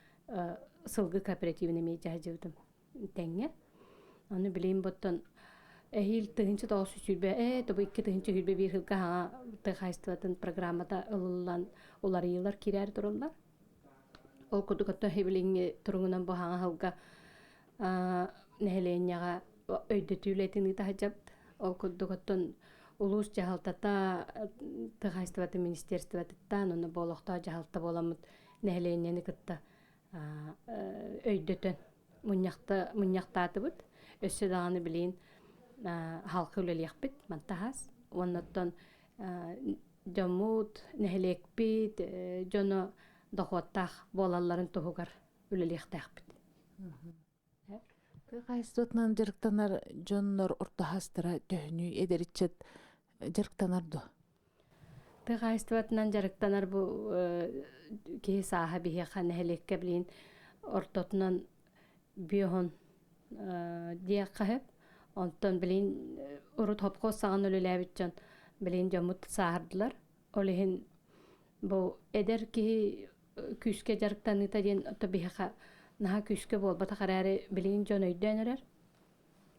сылгы кооперативын эмиэ дьаһайдьыбытым тэҥҥэ. Аны билигин боттон эһиил 1920 тобу 2021 сылга хаҥа тыа хаһаайыстыбатын программата ылыллан уларыйыылар киирээри тураллар. Ол курдук оттон билиҥҥи туругунан бу хаҥа сылга нэһилиэнньэҕэ өйдөтүү үлэтин ыыта сылдьабыт. Ол курдук оттон улуус дьаһалтата тыа хаһаайыстыбатын министерствотыттан уонна бу олохтоох дьаһалта буоламмыт нэһилиэнньэни кытта өйдөтөн мунньахта мунньахтаатыбыт. Өссө даҕаны билигин халкы үлэлиэхпит мантаһаас. Уонна оттон дьоммут, нэһилиэкпит дьоно дохуоттаах буолалларын туһугар үлэлиэхтээхпит. Тыа хаһаайыстыбатынан дьарыктанар дьоннор орто хаастара төһөнүй эдэр ыччат дьарыктанар дуо? Тыа хаһаайыстыбатынан дьарыктанар бу киһи сааһа биһиэхэ нэһилиэккэ билигин ортотунан биоһон диэххэ сөп. Онтон билигин урут хопхуос саҕана үлэлээбит дьон билигин дьоммут сааһырдылар. Ол иһин бу эдэр киһи күүскэ дьарыктаныыта диэн ото биһиэхэ наһаа күүскэ буолбатах эрээри билигин дьон өйдөөн эрэр.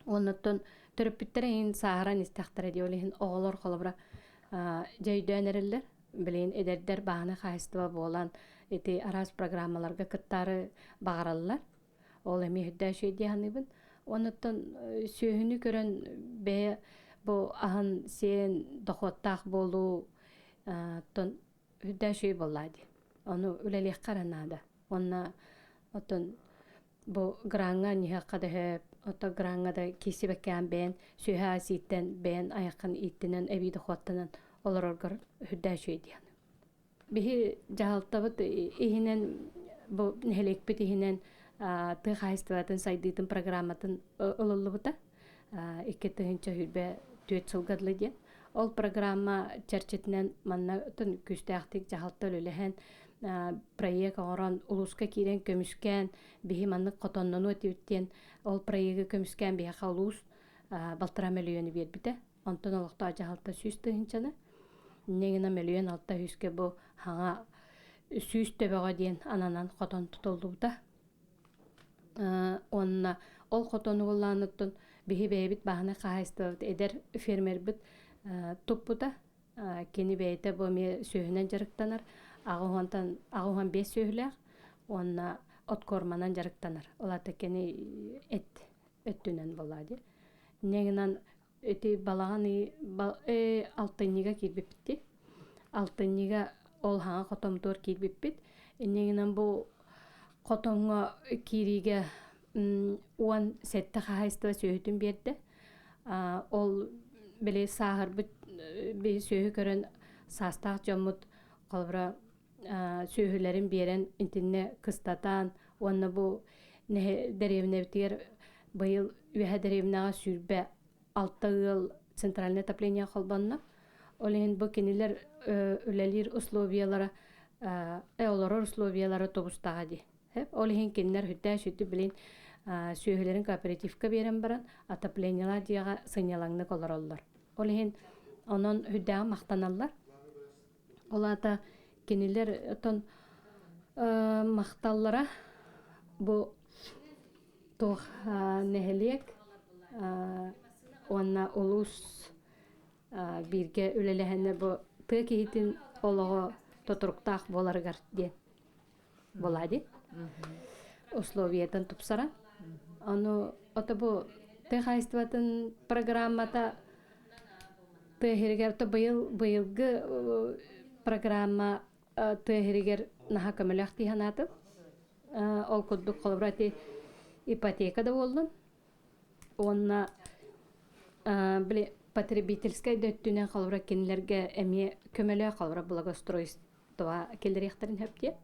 Уонна оттон төрөппүттэрэ иһин сааһыран истэхтэрэ дии, ол иһин оҕолор холобура дьэ өйдөөн эрэллэр. Билигин эдэрдэр бааһынай хаһаайыстыба буолан ити араас программаларга кыттаары баҕараллар. Ол эмиэ үрдээх үчүгэй дии саныыбын. Уонна оттон сүөһүнү көрөн бэйэ бу аһын сиэн дохуоттаах буолуу оттон үрдээх үчүгэй буоллаа дии. Ону үлэлиэххэ эрэ наада. Уонна оттон бу граҥҥа анньыһыахха да сөп, оттон граҥҥа да киирсибэккээн бэйэн сүөһү ас ииттэн, бэйэн айаххын ииттинэн эбии дохуоттанан олороргор үрдээх үчүгэй дии саныыбын. Биһи дьаһалтабыт иһинэн бу нэһилиэкпит иһинэн тыа хаһаайыстыбатын сайдыытын программатын ылыллыбыта. 2024 сылга дылы диэн. Ол программа чэрчитинэн манна күүстээхтик дьаһалта үлэлэһэн проект оҥорон улууска киирэн көмүскээн биһи маннык хотоннонуо этибит диэн ол проегы көмүскээн биһиэхэ улуус балтараа мөлүйүөнү биэрбитэ. Онтон олохтоох дьаһалта 100 тыһыынчаны. Инньэ гынан мөлүйүөн алта сүүскэ бу хаҥа 100 төбөҕө диэн ананан хотон тутуллубута. Уонна ол хотону буллааныттан биһи бэйэбит бааһынай хаһаайыстыбабыт эдэр фермербит туппута. Кини бэйэтэ бу эмиэ сүөһүнэн дьарыктанар. Аҕыс уонтан 85 сүөһүлээх уонна откорманан дьарыктанар. Ол аата кини эт өттүнэн буолла дии. Инньэ гынан ити балаҕан ый алтынньыга киирбиппит. Алтынньыга ол хаҥа хотомтуор киирбиппит. Инньэ гынан бу хотоҥҥо киириигэ 17 хаһаайыстыба сүөһүтүн биэрдэ. Ол били сааһырбыт биһи сүөһү көрөн саастаах дьоммут холобура сүөһүлэрин биэрэн итиннэ кыстатаан уонна бу дэриэбинэбитигэр быйыл үөһэ дэриэбинэҕэ 26 ыал центральное отопление холбонно. Ол иһин бу кинилэр үлэлиир условиялара олорор условиялара тубустаҕа дии. Ол иһин кинилэр сүрдээх сүрдү билин сүөһүлэрин кооперативка биэрэн баран отоплениелаах дьиэҕэ сынньалаҥнык олороллор. Ол иһин онон сүрдээҕин махтаналлар. Ол аата кинилэр отон махталлара бу туох нэһилиэк уонна улуус бииргэ үлэлэһэннэр бу тыа киһитин олоҕо тутуруктаах буоларыгар диэн буолаа дии условиятын тупсаран ону ото бу тыа хаһаайыстыбатын программата тыа иһигэр то быйыл быйылгы программа тыа иһигэр наһаа көмөлөөх дии санаатым. Ол курдук холобура ити ипотека да буоллун уонна били потребительскай да өттүнэн холобура кинилэргэ эмиэ көмөлөөх холобура благоустройство киллэриэхтэрин сөп диэн.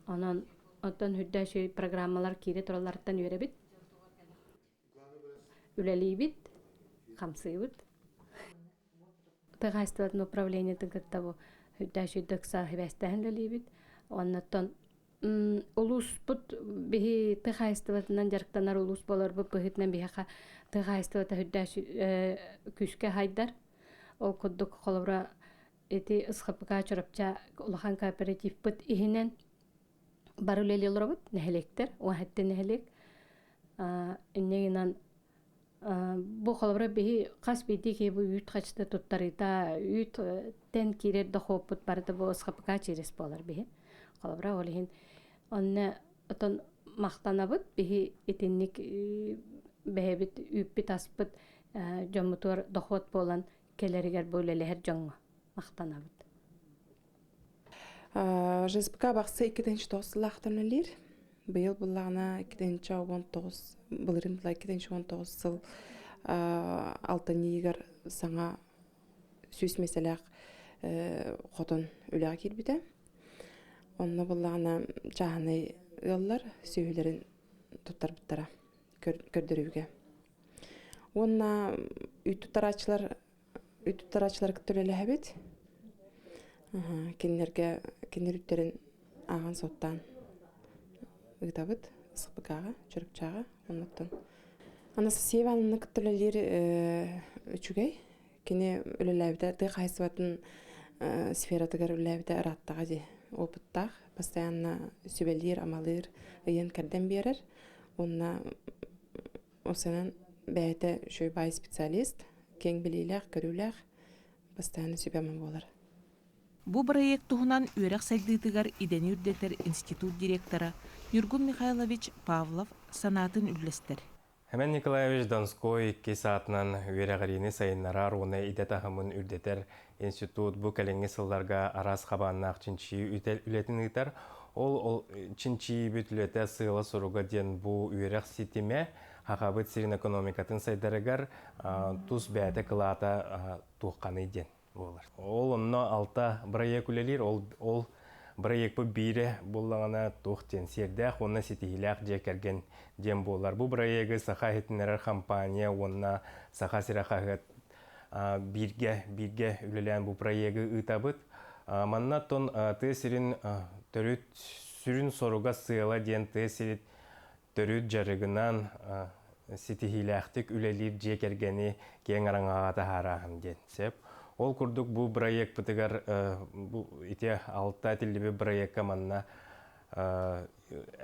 Онон оттон үрдэ үчүгэй программалар киирэ туралларыттан үөрэбит. Үлэлиибит, хамсыыбыт. Тыа хаһаайыстыбатын управлениетын кытта бу үрдэ үчүгэй ыкса сибээстэһэн үлэлиибит. Оннуттан улууспут биһи тыа хаһаайыстыбатынан дьарыктанар улуус буоларбыт быһыытынан биһиэхэ тыа хаһаайыстыбата үрдэ күүскэ хайдар. Ол курдук холобура ити СХПК Чурапча улахан кооперативпыт иһинэн бары үлэлии олоробут нэһилиэктэр, 17 нэһилиэк. Инньэ гынан бу холобура биһи хас биирдии киһи бу үүт хачыта туттарыыта, үүт тэн киирэр дохуоппут барыта бу СХПК через буолар биһи. Холобура ол иһин онно отон махтанабыт биһи итинник бэйэбит үүппүт аспыт дьоммутугар дохуот буолан кэлэригэр бу үлэлэһэр дьоҥҥо махтанабыт. ЖСПК Бахсы 2009 сыллаахтан үлэлиир. Быйыл буллаҕына 2019 былырыын була 2019 сыл алтынньыйыгар саҥа 100 миэсэлээх хотон үлэҕэ киирбитэ. Онно буллаҕына чааһынай ыаллар сүөһүлэрин туттарбыттара көрдөрүүгэ. Уонна үүт туттарааччылар үүт туттарааччылары кытта үлэлэһэбит. Кинилэргэ кинилэр үүттэрин ааҕан суоттаан ыытабыт СПК-ҕа, Чурапчаҕа оннуттан. Анастасия Ивановна кытта үлэлиир үчүгэй. Кини үлэлээбитэ тыа хаһаайыстыбатын сфератыгар үлэлээбитэ ырааттаҕа дии. Опыттаах, постоянно сүбэлиир, амалыыр, ыйан-кэрдэн биэрэр. Уонна осанан бэйэтэ үчүгэй баай специалист, киэҥ билиилээх, көрүүлээх, постоянно сүбэ-ама буолар. Бу бырайыак туһунан үөрэх сайдыытыгар идэни үрдэтэр институт директора Ньургун Михайлович Павлов санаатын үллэстэр. Семен Николаевич Донской иккис аатынан үөрэҕириини сайыннарар уонна идэ таһымын үрдэтэр институт бу кэлиҥҥи сылларга араас хабааннаах чинчийии үлэтин ыытар. Ол чинчийиибит үлэтэ сыала-соруга диэн бу үөрэх ситимэ Сахабыт сирин экономикатын сайдарыгар тус бэйэтэ кылаата туохханый диэн буолар. Ол онно алта бырайыак үлэлиир, ол, ол бырайыакпыт биирэ буоллаҕына туох диэн сиэрдээх уонна ситиһиилээх дьиэ кэргэн диэн буолар. Бу бырайыагы Саха иһитиннэрэр компания уонна Саха сирэ хаһыат. бииргэ бииргэ үлэлээн бу проегы ыытабыт. Манна тон тыа сирин төрүт сүрүн соруга сыала диэн тыа сирин төрүт дьарыгынан ситиһиилээхтик үлэлиир дьиэ кэргэни киэҥ араҥаҕа таһаарааһын диэн сөп. Ол курдук бу бырайыакпытыгар бу ити алта этиллибит бырайыакка манна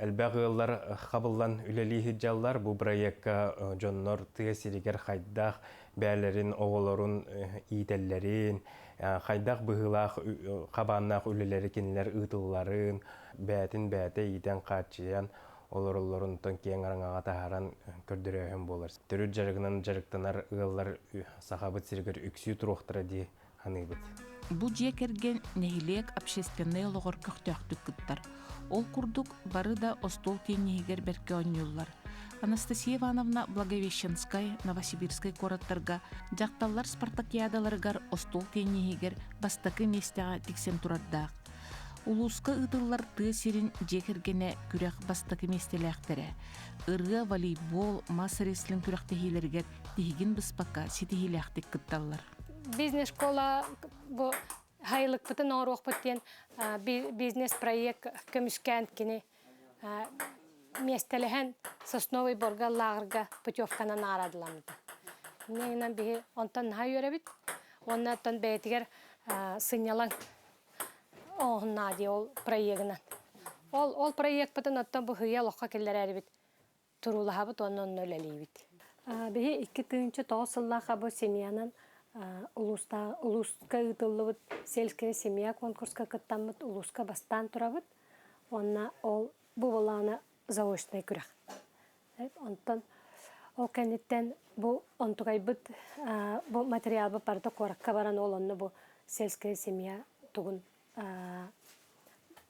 элбэх ыаллар хабыллан үлэлии сылдьаллар. Бу бырайыакка дьоннор тыа сиригэр хайдах бэйэлэрин оҕолорун иитэллэрин, хайдах быһыылаах хабааннаах үлэлэри кинилэр ыытылларын, бэйэтин бэйэтэ иитэн хааччыйан олороллорунтан киэҥ араҥаҕа таһааран көрдөрөөһүн буолар. Төрүт дьарыгынан дьарыктанар ыаллар Сахабыт сиригэр үксүү туруохтара дии саныыбыт. Бу дьиэ кэргэн нэһилиэк общественнай олоҕор көхтөөхтүк кыттар. Ол курдук бары да остуол тиэнниһигэр бэркэ оонньууллар. Анастасия Ивановна Благовещенскай, Новосибирскай куораттарга дьахталлар спартакиадаларыгар остуол тиэнниһигэр бастакы миэстэҕэ тиксэн турардаах. Улууска ыытыллар тыа сирин дьиэ кэргэнэ күрэх бастакы миэстэлээхтэрэ. Ырыа, волейбол, мас-рестлинг күрэхтэһиилэригэр тиһигин быспакка ситиһиилээхтик кытталлар. Бизнес-школа бу хайылыкпытын оҥоруохпут диэн бизнес-проект көмүскээн кини миэстэлэһэн Сосновый Борга лааҕырга путевканан аарадыламмыта. Иннинэн биһи онтон наһаа үөрэбит. Уонна оттон бэйэтигэр сынньалаҥ оҥоһуннаа дии ол проегынан. Ол ол проекпытын оттон бу һыйа олоххо киллэрээрибит туруулаһабыт уонна онно үлэлиибит. Биһи 2009 сыллаахха бу семьянан улууста улууска ыытыллыбыт сельская семья конкурска кыттаммыт улууска бастаан турабыт. Уонна ол бу былаана заочнай күрэх. Онтон ол кэнниттэн бу онтукайбыт бу материалбыт барыта куоракка баран ол онно бу сельская семья тугун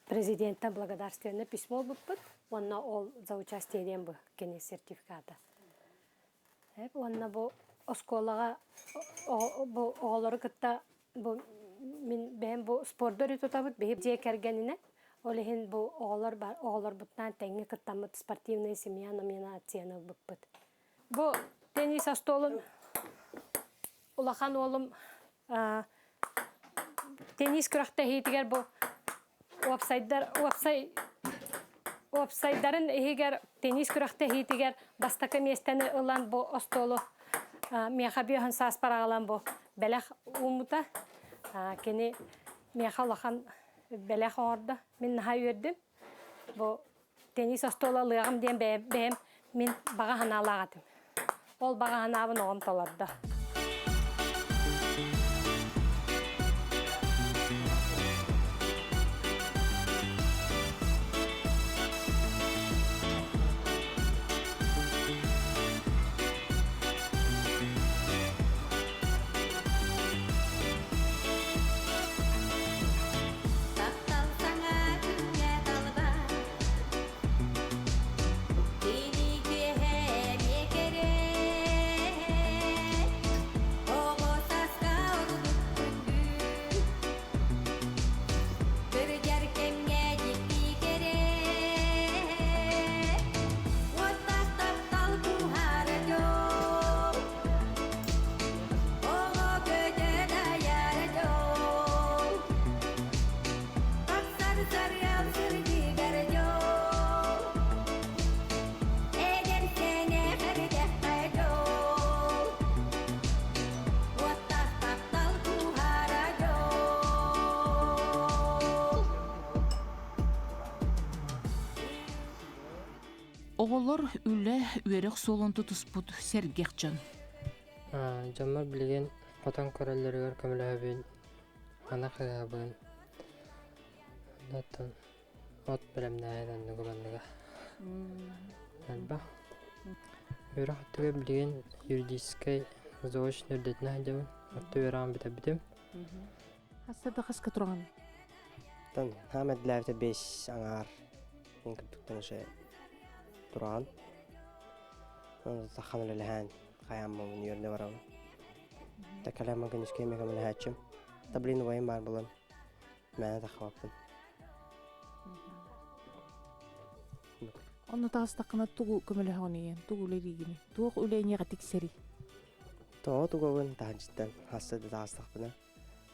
президенттэн благодарственное письмо ылбыппыт уонна ол за участие диэн бу кини сертификата. Уонна бу оскуолаҕа бу оҕолору кытта бу мин бэйэм бу спорду өрө тутабыт биһи дьиэ кэргэнинэн ол иһин бу оҕолор оҕолорбутунаан тэҥҥэ кыттаммыт спортивная семья номинацияны ылбыппыт. Бу теннис остуолун улахан уолум теннис күрэхтэһиитигэр бу уопсайдар уопсай уопсайдарын иһигэр теннис күрэхтэһиитигэр бастакы миэстэни ылан бу остуолу миэхэ биэһин сааспар аҕалан бу бэлэх ууммута. Кини миэхэ улахан бэлэх оҥордо. Мин наһаа үөрдүм. Бу теннис остуола ылыаҕым диэн бэйэм мин баҕа санаалаах этим. Ол баҕа санаабын оҕом толордо. Таптал саҥа күҥҥэ талба Кини киэһэ эмиэ кэрэ Оҕо сааска ордук күндү Кырдьар кэмҥэ дьикти кэрэ Уоттаах таптал куһаара дьол Оҕо көтөн айара дьол Тахсар сарыал сырдыгар дьол Эдэр сэнэх эрдэххэ дьол Уоттаах таптал куһаара дьол Оҕолор үлэ, үөрэх суолун тутуспут сэргэх дьон. Дьоммор билигин хотон көрөллөрүгэр көмөлөһөбүн, ынах ыһабын, оттон от бэлэмнээһин оннуга манныга элбэх. Үөрэх өттүгэр билигин юридическай заочно үрдэтинэ сылдьабын, орто үөрэҕин бүтэрбитим. Хасса да хаска тураҕын? Тан хаам эрдэлээбитэ бэс аҥаар мин курдуктан уже тураҕын. Сахан үлэлэһэн хайааммын үөрэнэ барабын. Такалааммын күнүскэ эмиэ көмөлөһөөччүм. Та блин убайым баар буолан мээнэ таххабаппын. Онно таҕыстаххына тугу көмөлөһөҕүн ийэн, тугу үлэлиигиний? Туох үлэ эйиэхэ тиксэрий? Тоҕо тугабын таһырдьыттан хаста да таҕыстахпына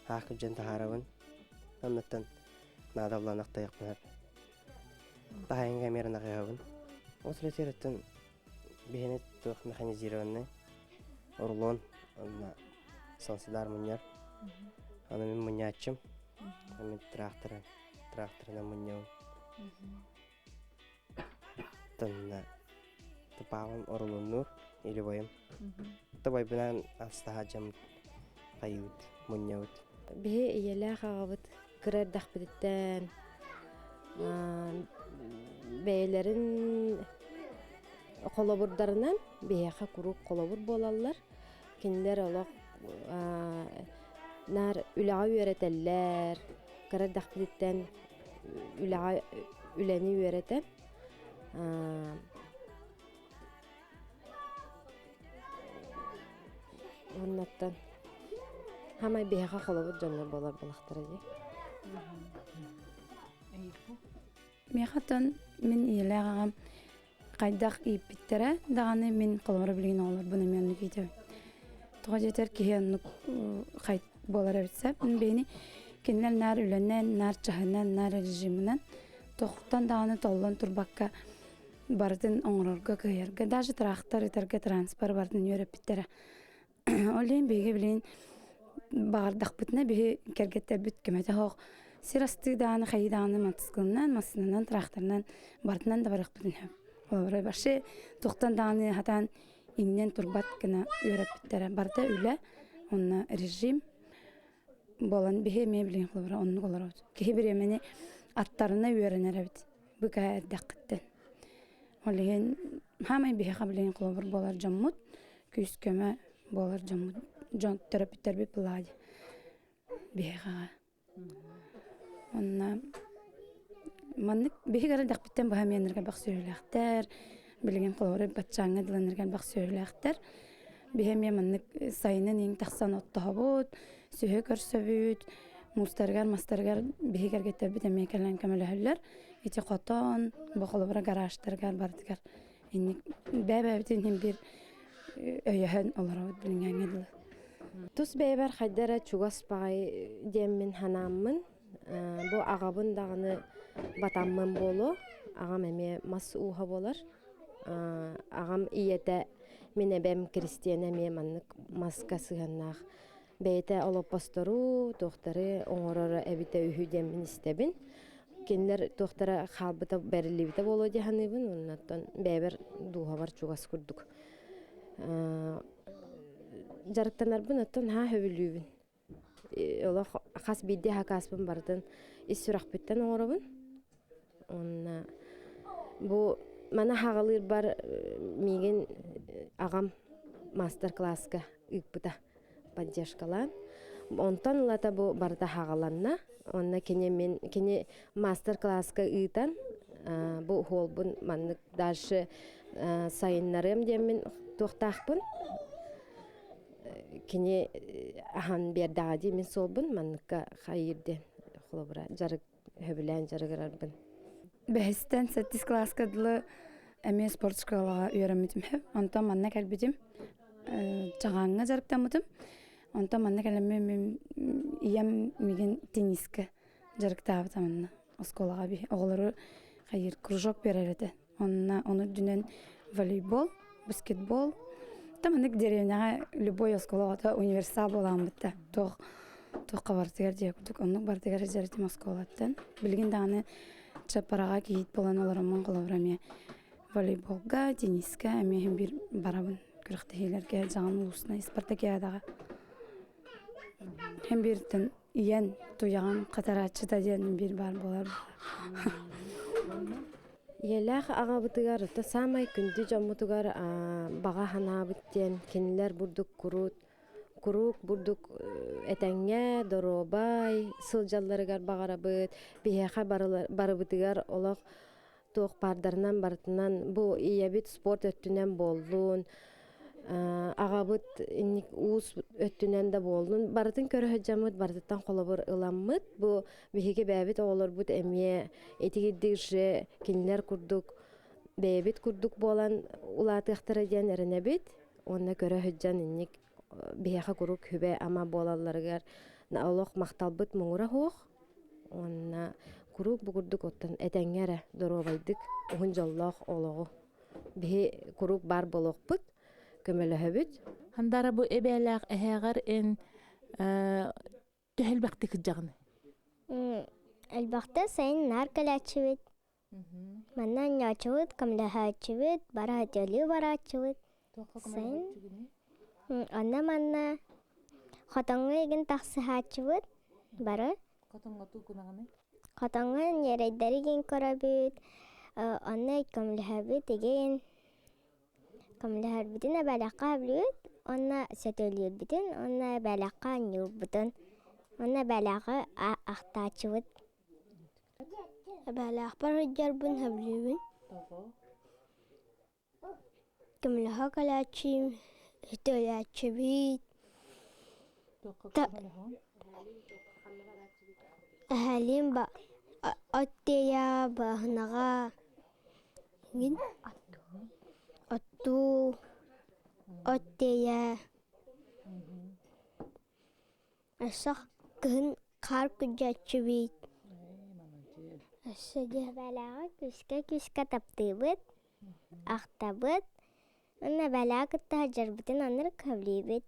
аах кырдьан таһаарабын. Оннуттан наадаллан ахтайахпын сөп. Таһайын камераны аҕыйаһабын. Ол силэтиэрэттэн биһини туох механизированный рулон онно солнцедар мунньар. Аны мин мунньааччым. Мин трактора тракторынан мунньабын. Тонна тупаабын орулуннуур илибойум. Тобойбунан астаһа дьам хайыыбыт мунньабыт. Биһи ийэлээх аҕабыт кыра эрдэхпититтэн бэйэлэрин холобурдарынан биһиэхэ куруук холобур буолаллар. Кинилэр олох наар үлэҕэ үөрэтэллэр. Кыра эрдэхпититтэн үлэҕэ үлэни үөрэтэн Оннуттан хамай биһиэхэ холобур дьоннор буолар буолахтара дии. Миэхэ оттон мин ийэлээх аҕам хайдах ииппиттэрэ даҕаны мин холобура билигин оҕолорбун эмиэ оннук иитэбин. Тоҕо диэтэр киһи оннук хайт буолар эбит сөп. Биһини кинилэр наар үлэнэн, наар чаһынан, наар режиминэн тохтон даҕаны толлон турбакка барытын оҥорорго кыайарга даже тыраахтар ытарга транспорт барытын үөрэппиттэрэ. Ол иһин биһиги билигин баҕардахпытына биһи кэргэттэрбит көмөтө суох сир астыы даҕаны хайыы даҕаны мотоциклынан, массыынанан, тыраахтарынан барытынан да барыахпытын сөп. Олору вообще туохтан даҕаны сатаан иҥнэн турбат гына үөрэппиттэрэ. Барыта үлэ, онно режим буолан биһи эмиэ билигин холобура оннук олоробут. Киһи бириэмэни аттарына үөрэнэр эбит. Быка эрдэххиттэн. Ол иһин хаамай биһиэхэ билигин холобур буолар дьоммут, күүс-көмө буолар дьоммут, дьон төрөппүттэрбит былаа биһиэхэҕэ. Онно маннык биһиги эрдэхпиттэн баһа миэннэргэ элбэх сүөһүлээхтэр, билигин холобура баччааҥҥа дыланнарга элбэх сүөһүлээхтэр. Биһи эмиэ маннык сайынын иҥ тахсан оттоһобут, сүөһү көрсөбүт, муустарыгар, мастарыгар биһи кэргэттэрбит эмиэ кэлэн көмөлөһөллөр. Ити хотон, бу холобура гаражтарыгар барытыгар инник бэйэ-бэйэбитин иһин биир өйөһөн олоробут билиҥҥээҥҥэ дылы. Тус бэйэбэр хайда эрэ чугас баҕайы диэммин санааммын, бу аҕабын даҕаны батаммын буолуо. Аҕам эмиэ мас ууһа буолар. Аҕам ийэтэ мин эбэм Кристиана эмиэ маннык маска сыһыаннаах бэйэтэ олоппостору, туохтары оҥороро эбитэ үһү диэммин истэбин. Кинилэр туохтара хаалбыта бэриллибитэ буолуо дии саныыбын уонна оттон бэйэбэр дууһабар чугас курдук. Дьарыктанарбын оттон наһаа сөбүлүүбүн. Олох хас биирдии хакааспын барытын ис сүрэхпиттэн оҥоробун. Уонна бу маны хаҕалыырбар миигин аҕам маастар-кылааска ыыппыта поддержкалаан. Онтон ылата бу барыта хаҕаланна. Онно кини мин кини маастар-кылааска ыытан бу уһуолбун маннык дальше сайыннарыам диэммин туохтаахпын. Кини аһан биэрдэҕэ дии мин суолбун манныкка хайыыр диэн холобура дьарык сөбүлээн дьарыгырарбын. Бэһистэн сэттис кылааска дылы эмиэ спорт школаҕа үөрэммитим. Онтон манна кэлбитим. Чаҕааҥҥа дьарыктаммытым. Онтон манна кэлэммин ийэм миигин теннискэ дьарыктаабыта манна оскуолаҕа оҕолору хайыыр кружок биэрэр этэ. Онно ону үрдүнэн волейбол, баскетбол. Там маннык деревняҕа любой оскуола оҕото универсал буолааммыт да туох туохха барытыгар дьиэ курдук оннук барытыгар дьарытым оскуолаттан. Билигин даҕаны Чаппараҕа кийиит буолан олороммун холобура эмиэ волейболга, теннискэ эмиэ иһин биир барабын күрэхтэһиилэргэ дьаҕан улуусунай спартакиадаҕа. Һин бииртэн ийэн туйаҕын хатарааччыта диэн биир баар буолар. Ийэлээх аҕабытыгар ото саамай күндү дьоммутугар баҕа санаабыт диэн кинилэр бурдук куруут куруук бурдук этэҥҥэ доруобай сылдьалларыгар баҕарабыт. Биһиэхэ барыбытыгар олох туох баардарынан барытынан бу ийэбит спорт өттүнэн буоллун, аҕабыт инник уус өттүнэн да буоллун барытын көрө сылдьаммыт барытыттан холобур ыламмыт бу биһиги бэйэбит оҕолорбут эмиэ итигирдик же кинилэр курдук бэйэбит курдук буолан улаатыахтара диэн эрэнэбит уонна көрө сылдьан инник. биһиэхэ куруук сүбэ-ама буолалларыгар олох махталбыт муҥура суох. Уонна куруук бу курдук оттон этэҥҥэ эрэ доруобайдык уһун дьоллоох олоҕу биһи куруук баар буолуохпут, көмөлөһөбүт. Хандара бу эбээлээх эһээҕэр эн төһө элбэхтик кырдьаҕын? Элбэхтэ сайын наар кэлээччибит. Манна оонньооччубут, көмөлөһөөччүбүт, бара өтөлүү барааччыбыт. Сайын онно-манна хотоҥҥо игин тахсыһааччыбыт бары. Хотоҥҥо тугунаҕыный? Хотоҥҥо ньирэйдэри игин көрөбүт, онно көмөлөһөбүт игин. Көмөлөһөрбүтүн эбэлэххэ сөбүлүүбүт уонна сөтүөлүүрбүтүн уонна эбэлэххэ оонньуурбутун уонна эбэлээҕи ахтааччыбыт. Эбээлээхпэр сылдьарбын сөбүлүүбүн. Көмөлөһө кэлээччим, сөтүөлээччибит. Эһээлиим от тиэйэ бааһынаҕа мин оттуу, от тиэйэ. Өссө кыһын хаар күрдьээччибит. Өссө дьиэбэлээҕи күүскэ-күүскэ таптыыбыт, ахтабыт уонна бэлэҕи кытта сылдьарбытын оннук сөбүлүүбүт.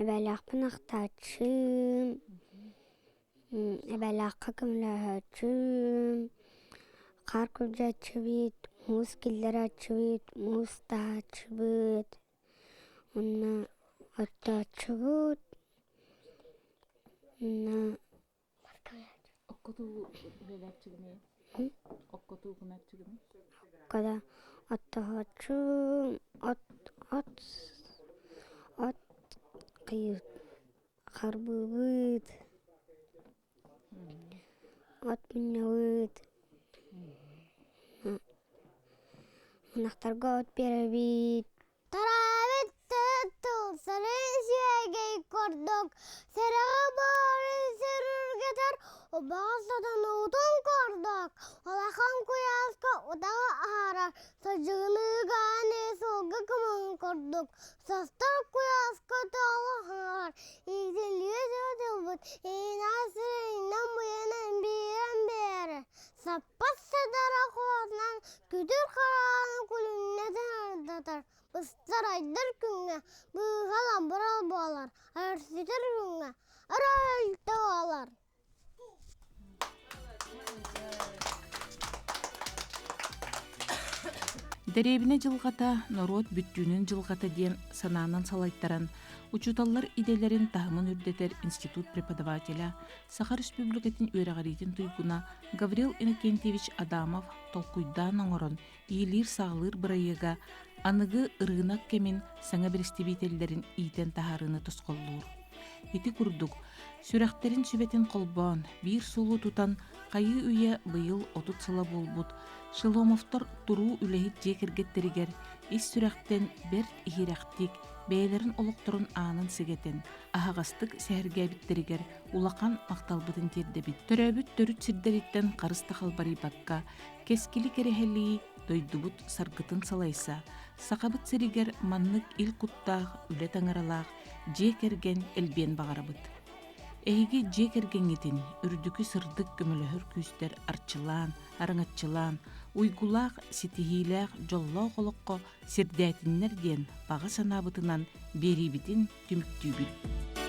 Эбэлээхпин ахтааччым, эбэлээххэ көмөлөһөөччүм, хаар күрдьээччибит, муус киллэрээччибит, муус таһааччыбыт. Уонна оттооччубут уонна Оккотуу үлэлээччигиний? Оккотуу гынааччыгыный? Оккода оттоһооччум, от от от харбыыбыт, от мунньабыт, ынахтарга от биэрэбит. Тараабыт тылсары сүөгэй курдук, сэрэҕи баарын сөрүргэтэр убаҕас сотонуутун курдук, улахан куйааска утаҕы аһарар садьыгыныыгааны сылгы кымыһын курдук, состор куйааска тоҕо хаҥар, иитиллиэ сылдьыбыт иинээх сирэйинэн муйанан биэрэн биэрэр, Саппас садара хоонан күтүр харааны күлүмнэтэн ардатар, быстарайдар күҥҥэ быыһал абырал буолар, арсытар күҥҥэ аралта буолар. Дэриэбинэ дьылҕата норуот бүттүүнүн дьылҕата диэн санаанан салайтаран, учууталлар идэлэрин таһымын үрдэтэр институт преподавателэ, Саха Республикатын үөрэҕириитин туйгуна Гаврил Иннокентьевич Адамов толкуйдаан оҥорон иилиир-саҕалыыр бырайыага аныгы ырыынак кэмин саҥа бэрэстэбиитэллэрин иитэн таһаарыыны тосхоллуур. Ити курдук, сүрэхтэрин сүбэтин холбоон, биир суолу тутан хайыы-үйэ быйыл 30 сыла буолбут Шеломовтар туруу үлэһит дьиэ кэргэттэригэр ис сүрэхтэн бэрт иһирэхтик бэйэлэрин олохторун аанын сэгэтэн, аһаҕастык сэһэргээбиттэригэр улахан махталбытын тиэрдэбит. Төрөөбүт төрүт сирдэриттэн харыс да халбарыйбакка, кэскили кэрэһэлии, дойдубут саргытын салайса, Сахабыт сиригэр маннык ил куттаах, үлэ таҥаралаах дьиэ кэргэн элбиэн баҕарабыт. Эһиги дьиэ кэргэҥҥитин үрдүкү сырдык көмөлөһөр күүстэр арчылаан, араҥаччылаан, уйгулаах, ситиһиилээх, дьоллоох олоххо сирдээтиннэр диэн баҕа санаабытынан биэриибитин түмүктүүбүт.